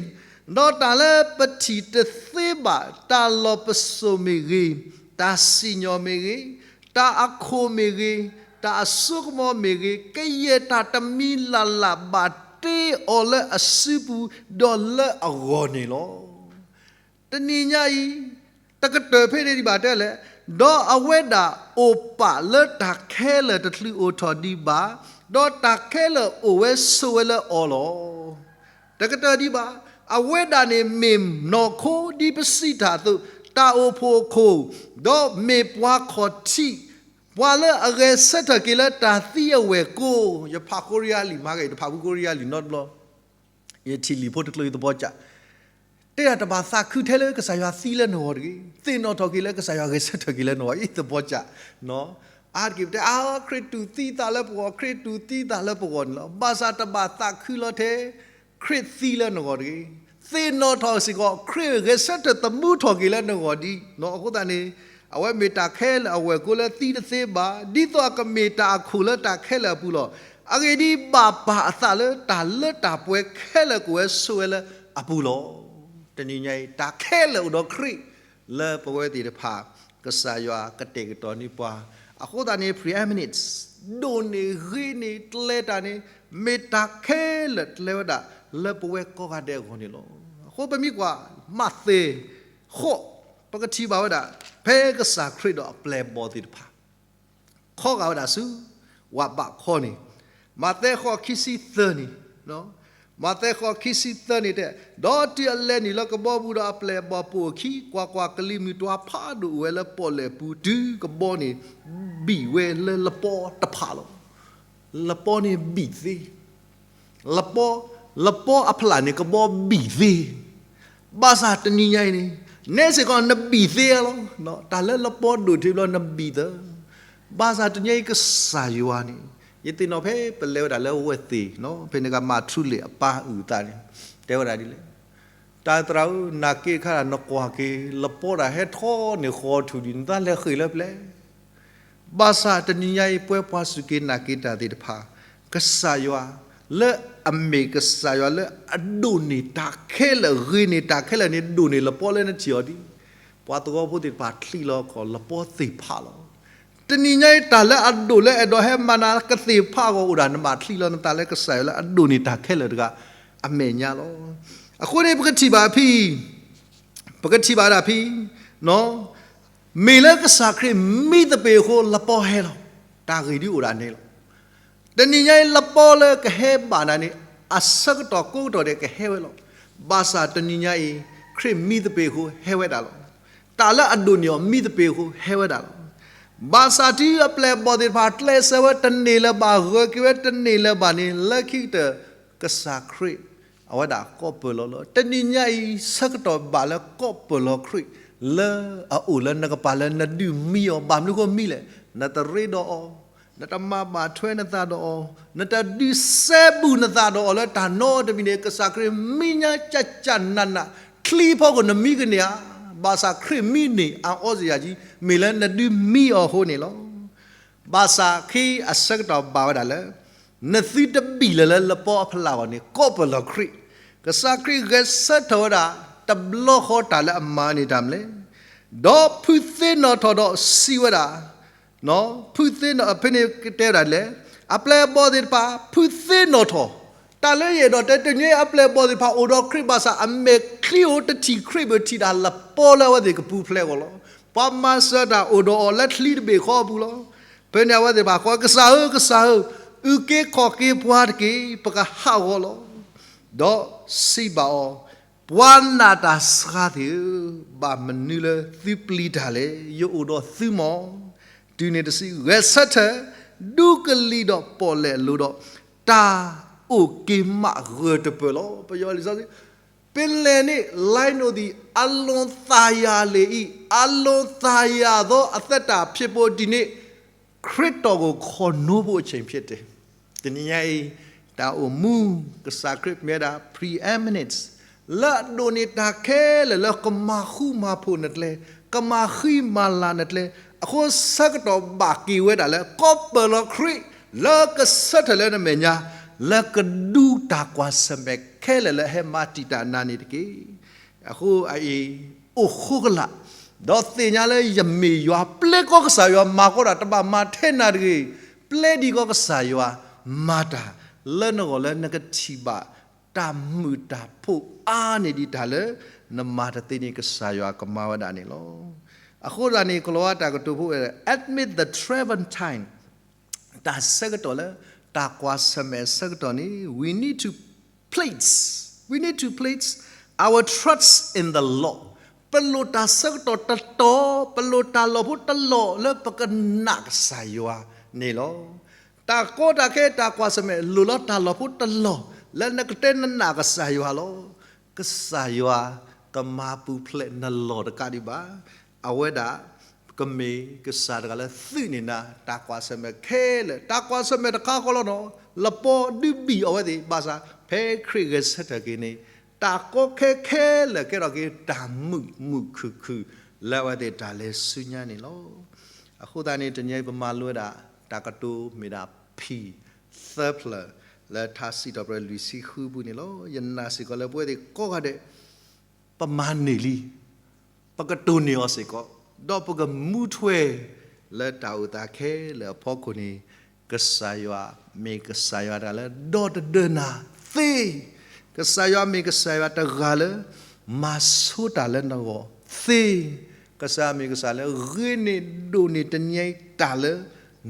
တၢ်လၢပထံၣ်တသ့ဘၣ်, တၢ်လီၢ်ပစိာ်မ့ၢ်ဂ့ၤ, တၢ်စံၣ်ညီၣ်မ့ၢ်ဂ့ၤ, တၢ်အခိၣ်မ့ၢ်ဂ့ၤ, တၢ်အစိကမီၤမ့ၢ်ဂ့ၤ, ကယဲၢ်တၢ်တမံၤလၢ်လၢ်ဘၣ်တ့အီၤလၢအစုပူၤ, ဒီးလၢအဂီၢ်န့ၣ်လီၤ. တနံၤညါအံၤ တကတၢၢ်ဖဲန့ၣ်ဒံးဘၣ်တဲလဲၣ်, ဒီးအဝဲဒၣ်အိၣ်ပာ်လၢတၢ်ခဲလၢာ်တချုးအိၣ်ထီၣ်ဒံးဘၣ်, ဒီးတၢ်ခဲလၢာ်အိၣ်ဝဲဆိးဝဲလၢအီၤလီၤ. တကတၢၢ်ဒံးဘၣ်, အဝဲဒၣ်န့ၣ်မ့ၢ်နီၢ်ခိဒ်ပစံးတၢ်အသိး, တၢ်အိၣ်ဖှိၣ်အခိၣ်, ဒီးမ့ၢ်ပှၤခီၣ်ထံး, ပှၤလၢအဂဲၤဆၢထၢၣ်က့ၤလၢတၢ်သံအဝဲၢ်ကိာ်, ယဖးကိရံယါလံာ်မၤဂ့ၤ, တဖးဖုကိရံယါလံာ်နီတဘျီ ယထံၣ်လံာ်ဖိတကျိၤအံၤသပီၤကၠး, တဲဒၣ်တဘၣ်သးခုထဲလၢကစၢ်ယွၤသံလၢနဂီၢ်တဂ့ၤ, သ့ၣ်နီၣ်ထီၣ်က့ၤလၢကစၢ်ယွၤဂဲၤဆၢထၢၣ်က့ၤလၢနဂီၢ်အံၤသပီၤကၠး, အါတက့ၢ်ပတဲ အါ ခရံာ်တူၢ်သံသးလၢပဂီၢ်, ခရံာ်တူၢ်သံသးလၢပဂီၢ်န့ၣ်လီၤ. ဘၣ်ဆၣ်တဘၣ်သးခုလီၤထဲ ခရံာ်သံလၢနဂီၢ်တဂ့ၤ, သ့ၣ်နီၣ်ထီၣ်စ့ၢ်ကီး ခရံာ်ဂဲၤဆၢထၢၣ်သမူထီၣ်က့ၤလၢနဂီၢ်ဒ်, အဃိသတးန့ၣ် အဝဲမ့ၢ်တၢ်ခဲလၢာ်အဝဲၢ်ကိာ်လၢသံတသ့ဘၣ်, ဒ်သိးအကမ့ၢ်တၢ်အခိၣ်လၢတၢ်ခဲလၢာ်အပူၤလီၤ. အဂ့ၢ်ဒ်အံၤ, ဘၣ်ပာ်အသးလၢတၢ်လၢတၢ်ပှဲၤခဲလၢာ်ကအိၣ်ဝဲဆိးဝဲလၢအပူၤလီၤ. တနံၤညါအံၤ တၢ်ခဲလၢာ်အိၣ်ဒီးခရံာ်လၢပဝဲသ့ၣ်တဖၣ်, ကစၢ်ယွၤကတဲာ်ကတီၤန့ၢ်ပှၤ, အဃိသတးန့ၣ် preeminence ဒိၣ်န့ၢ်ဂ့ၤန့ၢ်ကျဲတၢ်န့ၣ် မ့ၢ်တၢ်ခဲလၢာ်ကျဲဝဲဒၣ်လၢပဝဲကိးဂၤဒဲးအဂီၢ်န့ၣ်လီၤ. အဃိပမ့ၢ်ကွၢ် မးသဲ ဃိး, ပကထံၣ်ဘၣ်ဝဲဒၣ် ဖဲကစၢ်ခရံာ်ဒီးအပျဲၢ်အဘီၣ်သ့ၣ်တဖၣ် ခီဂာ်ဝဲဒၣ်ဆူ ဝးဘးခီန့ၣ်, မးသဲဃိးခံဆံသၢန့ၣ်, မးသဲဃိးခံဆံသၢန့ၣ်တဲ, ဒီးတုၤအလဲၤနုာ်လၢကဘီပူၤဒီးအပျဲၢ်အဘီၣ်ပိာ်အခံ, ကွၢ်ကွၢ်, ကလံၤမုၢ်တွၤဖးဒိၣ်အိၣ်ဝဲလၢပီၣ်လဲၣ်ပူၤတုၤကဘီန့ၣ် ဘံၣ်ဝဲလၢလပီတဖၣ်လီၤ. လပီန့ၣ်ဘံၣ်သ့ လပီ, လပီအဖျၢၣ်န့ၣ် ကဘီဘံၣ်သ့, ဘၣ်ဆၣ်တနံၤညါအံၤန့ၣ် နဲစ့ၢ်ကီးနဘံၣ်သ့လီၤ. တၢ်လၢလပီဒိၣ်ထံဘျီနဘံၣ်သ့, ဘၣ်ဆၣ်တနံၤညါအံၤကစၢ်ယွၤန့ၣ် ယသ့ၣ်နီၣ်ဖဲပလဲၤဝဲဒၣ်လၢဝဲၢ်သ့ၣ်, ဖဲန့ၣ်ကမၤထူလ့ၣ်အပၢ်အုၣ်အသးန့ၣ် တဲဝဲဒၣ်ဒ်လဲၣ်, တ တၢ်သရၣ်ဧၢ, နာ်က့အခါဒၣ်နကွၢ်က့ၤ လပီတၢ်ဟဲထီၣ်န့ၢ်ဃီထူၣ်ဒံး နသးလဲၤဃ့ၢ်လၢပျဲၢ် ဘၣ်ဆၣ်တနံၤညါအံၤ ပှၤပှၤစူၢ်က့ၤနာ်က့ၤတၢ်သ့ၣ်တဖၣ်, ကစၢ်ယွၤလၢအမ့ၢ်ကစၢ်ယွၤလၢအဒိၣ်န့ၢ်တၢ်ခဲလၢာ် ဂ့ၤန့ၢ်တၢ်ခဲလၢာ်န့ၣ် ဒိၣ်န့ၢ်လပီလၢနထံၣ်အီၤဒ်, ပှၤသဝီဖိသ့ၣ်တဖၣ်ချံးလီၤခီၣ်လပီသ့ၣ်တဖၣ်လီၤ. တနံၤညါအံၤ တၢ်လၢအဒိၣ်လၢအဲၣ်ဒိးဟဲမၤနၤကသ့ၣ်တဖၣ်အဂီၢ်အိၣ်ဒၣ် နဘၣ်ချံးလီၤနသးလၢကစၢ်ယွၤလၢအဒိၣ်န့ၢ်တၢ်ခဲလၢာ်တဂၤအမဲာ်ညါလီၤ. အဃိန့ၣ် ပကထံၣ်ဘၣ်ဖဲ ပကထံၣ်ဘၣ်ဒၣ်ဖဲ မ့ၢ်လၢကစၢ်ခရံာ်မံသပ့ၤအဃိ လပီဟဲလီၤ. တၢ်ဂ့ၢ်ဒ်အိၣ်ဒၣ်န့ၣ်လီၤ. တနံၤညါအံၤ လပီလၢကဟဲဘၣ်နၤန့ၣ် အဆၢကတီၢ်ကိးကတီၢ်ဒဲးကဟဲဝဲလီၤ. ဘၣ်ဆၣ်တနံၤညါအံၤ ခရံာ်မံသပ့ၤအဃိဟဲဝဲဒၣ်လီၤ. တၢ်လၢအဒိၣ်န့ၢ်အီၤ မံသပ့ၤအဃိဟဲဝဲဒၣ်လီၤ. ဘၣ်ဆၣ်တုၤအပျဲၢ်အဘီၣ်သ့ၣ်တဖၣ် ကျဲးစၢးဝဲတန့ၢ်လၢၤဘၣ် ဂၢၢ်က့ၤဝဲတန့ၢ်လၢၤဘၣ်န့ၣ် လၢခံကတၢၢ် ကစၢ်ခရံာ် အဝဲဒၣ်ကိးပၢၢ်လီၤလၢ တနံၤညါအံၤ ဆၢကတီၢ်ဘၣ်လၢကိးပၢၢ်လီၤခရံာ် လၢအအိၣ်လၢနကပၤလၢနဒုးမံအီၤ ဘၣ်မနုၤအဃိမံလဲၣ်, နတရ့ဒီးအီၤ, နတမၤဘၣ်ထွဲနသးဒီးအီၤ, နတဒုးစဲဘူးနသးဒီးအီၤလၢတၢ်နီတမံၤန့ၣ် ကစၢ်ခရံာ်မံညါကၢ်ကၢ်နးနး ချံဖီခိၣ်နမံကန့ၢ်ဧါ, ဘၣ်ဆၣ်ခရံာ်မံန့ၢ်အါအီစယၤကံ မ့ၢ်လၢနဒုးမံအီၤအဃိန့ၣ်လီၤ. ဘၣ်ဆၣ်ခဲအံၤအဆၢကတီၢ်ဘၣ်ဝဲဒၣ်လၢ နသုတဘံၣ်လၢၤလၢလပီအဖီလာ်အဂီၢ်န့ၣ် ကိးပၢၢ်လီၤခရံာ်, ကစၢ်ခရံာ်ဂဲၤဆၢထၢၣ်ဝဲဒၣ် တဘျီဃီတၢ်လၢအမၤန့ၢ်တၢ်မနုၤလဲၣ်, ဒီးဖုသ့ၣ်နီၣ်ထီၣ်ဒီးစံးဝဲဒၣ် ဖုသ့ၣ်နီၣ် ဖဲန့ၣ်ကတဲဝဲဒၣ်လဲၣ်, အပျဲၢ်အဘီၣ်သ့ၣ်တဖၣ် ဖုသ့ၣ်နီၣ်ထီၣ်, တၢ်လၢယအဲၣ်ဒိးတဲတနံၤအံၤ အပျဲၢ်အဘီၣ်သ့ၣ်တဖၣ်အိၣ်ဒီးခရံာ်ဘၣ်ဆၣ် အမဲာ်ချံအိၣ်တထံၣ်ခရံာ်ဘၣ်ထံၣ်တၢ်လပီလၢအဝဲသ့ၣ်ကပူၤဖျဲးအဂီၢ်လီၤ. ပှၤမၤစၢၤတၢ်အိၣ်ဒီးအီၤလၢချံတဘ့ၣ်ဃီအပူၤလီၤ. ဖဲန့ၣ်အဝဲသ့ၣ်တဖၣ်ကိး ကစၢ်ဧၢ, ကစၢ်ဧၢ, အုၣ်က့ၤခီၣ်က့ၤပှၤတက့ၢ်, ပကဟးဂီၤလီၤ. ဒီးစံးဘၣ်အီၤ, ပှၤနာ်တၢ်ဆှါသ့ၣ်ဧၢ, ဘၣ်မနုၤလၢသုပျံၤတၢ်လဲၣ်, ယအိၣ်ဒီးသုမီၢ်. တုၤန့ၣ်တစု ဂဲၤဆၢထၢၣ် ဒူကလံၤဒီးပီၣ်လဲၣ်လိၤဒီး တၢ်အိၣ်က့ၤမးဂၢၢ်တပၢၢ်လီၤ. ပယီၤလံာ်စီဆှံ ပလဲၤန့ၣ် လၢနအိၣ်သံ အလွန်သာယာလေ၏, အလွန်သာယာသောအသက်တာဖြစ်ဖို့ ဒီနေ့ ခရစ်တော်ကို ခေါ်နိုးဖို့အချိန်ဖြစ်တယ်. တနံၤညါအံၤ တၢ်အိၣ်မူ ကစၢ်ခရံာ်မ့ၢ်ဝဲဒၣ် preeminence လၢအဒိၣ်န့ၢ်တၢ်ခဲလၢာ် လၢကမၤဃူမၤဖိးနကျဲ, ကမၤဃံမၤလၤနကျဲ, အဃိဆၢကတီၢ်ဘၣ်က့ၤဝဲဒၣ်လၢ ကိးပၢၢ်လီၤခရံာ် လၢကဆၢထၢၣ်လၢနမဲာ်ညါ, လၢကဒူတၢ်ကွၢ်ဆၢၣ်မဲာ်ခဲလၢာ်လၢအဟဲမၤတံာ်တာ်နၤန့ၣ်တက့ၢ်. အဃိအအံၤ အိၣ်ဃိကလာ်, ဒီးသ့ၣ်ညါလၢယမ့ၢ်ယွၤ ပျဲကီကစၢ်ယွၤ မၤကီတၢ် တဘၣ်မၤထဲနၤတဂ့ၤ, ပျဲဒံးကီကစၢ်ယွၤ မၤတၢ်လၢနဂီၢ်လၢနကထံၣ်ဘၣ် တၢ်မုာ်တၢ်ဖိးအါန့ၢ်ဒံးတၢ်လၢ နမၤတသ့န့ၣ် ကစၢ်ယွၤကမၤဝဲဒၣ်န့ၣ်လီၤ. အဃိသတးန့ၣ် ကလီၤဝါတၢ်ကတိၤဖိ amid the troubled time တၢ်ဆၢကတီၢ်လၢ တၢ်ကွၢ်ဆၢၣ်မဲာ်ဆၢကတီၢ်န့ၣ် we need to place, we need to place our trust in the Lord. ပလိၣ်တၢ်ဆၢကတီၢ်တတီၤ, ပလိၣ်တၢ်လီၢ်ဖိတလီၢ်လၢပကနာ်ကစၢ်ယွၤန့ၣ်လီၤ. တၢ်ကီတၢ်ခဲတၢ်ကွၢ်ဆၢၣ်မဲာ် လိၣ်လီၤတၢ်လီၢ်ဖိတလီၢ် လၢနကတဲနနာ်ကစၢ်ယွၤလီၤ. ကစၢ်ယွၤကမၤပူၤဖျဲးနလီၢ်တကးဒံးဘၣ်. အဝဲဒၣ် ကမ့ၢ်ကစၢ်တဂၤလၢသုးန့ၢ်နၤ တၢ်ကွၢ်ဆၢၣ်မဲာ်ခဲလၢာ်, တၢ်ကွၢ်ဆၢၣ်မဲာ်တခါဃီလီၤနီၤ, လပီဒုးဘံၣ်အဝဲသ့ၣ် ဘၣ်ဆၣ် ဖဲခရံာ်ဂဲၤဆၢထၢၣ်က့ၤန့ၣ် တၢ်ကီခဲခဲလၢာ်ကဲထီၣ်က့ၤ တၢ်မုာ်မုာ်ခုၣ်ခုၣ် လၢအဝဲသ့ၣ်တၢ်လဲၤဆူညါန့ၣ်လီၤ. အဃိသတးန့ၣ် တနံၤအံၤပမၤလိဝဲဒၣ် တၢ်ကတိၤမ့ၢ်ဒၣ် P သၢဖျၢၣ် လၢထါစံးထီၣ်ပတြၢၤလွံၢ်ဆံဃုပူၤန့ၣ်လီၤ. ယနာ်စ့ၢ်ကီးလၢပဝဲသ့ၣ်ကိးဂၤဒဲး ပမၤန့ၢ်လံ, ပကတိၢ်န့ၢ်အီၤစ့ၢ်ကီး, ဒီးပကမူထွဲ လၢတၢ်အိၣ်သးခဲလၢာ်အဖီခိၣ်န့ၣ် ကစၢ်ယွၤမ့ၢ်ကစၢ်ယွၤတဂၤလၢ ဒီတဒၢနၤသ့, ကစၢ်ယွၤမ့ၢ်ကစၢ်ယွၤတဂၤလၢ မၤဆိတၢ်လၢနဂီၢ်သ့, ကစၢ်ယွၤမ့ၢ်ကစၢ်လၢဂ့ၤန့ၢ်ဒိၣ်န့ၢ်တနံၤအံၤတၢ်လၢ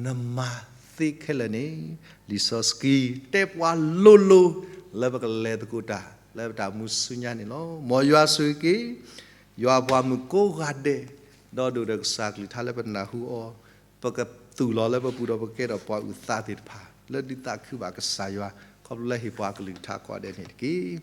နမၤသ့ခဲလၢာ်န့ၣ် လံာ်စီဆှံတဲပှၤလိၤလိၤ လၢပကလဲၤသကိးတၢ် လၢပတၢ်မူဆူညါန့ၣ်လီၤ. မ်ယွၤဆိၣ်ဂ့ၤက့ၤ ယွၤအပှၤမုၣ်ကိးဂၤဒဲး, ဒီးဒိၣ်ဒီးကစၢ်ကလုၢ်ကထါလၢပနၢ်ဟူအီၤ, ပကသူၣ်လီၤလၢပပူၤဒီးပကကဲထီၣ်ပှၤအုၣ်သးသ့ၣ်တဖၣ် လၢဒုးသးခုဘၣ်ကစၢ်ယွၤ ခီဖျိလၢဟ့ၣ်ပှၤကလုၢ်ကထါကိးဂၤဒဲးန့ၣ်တက့ၢ်.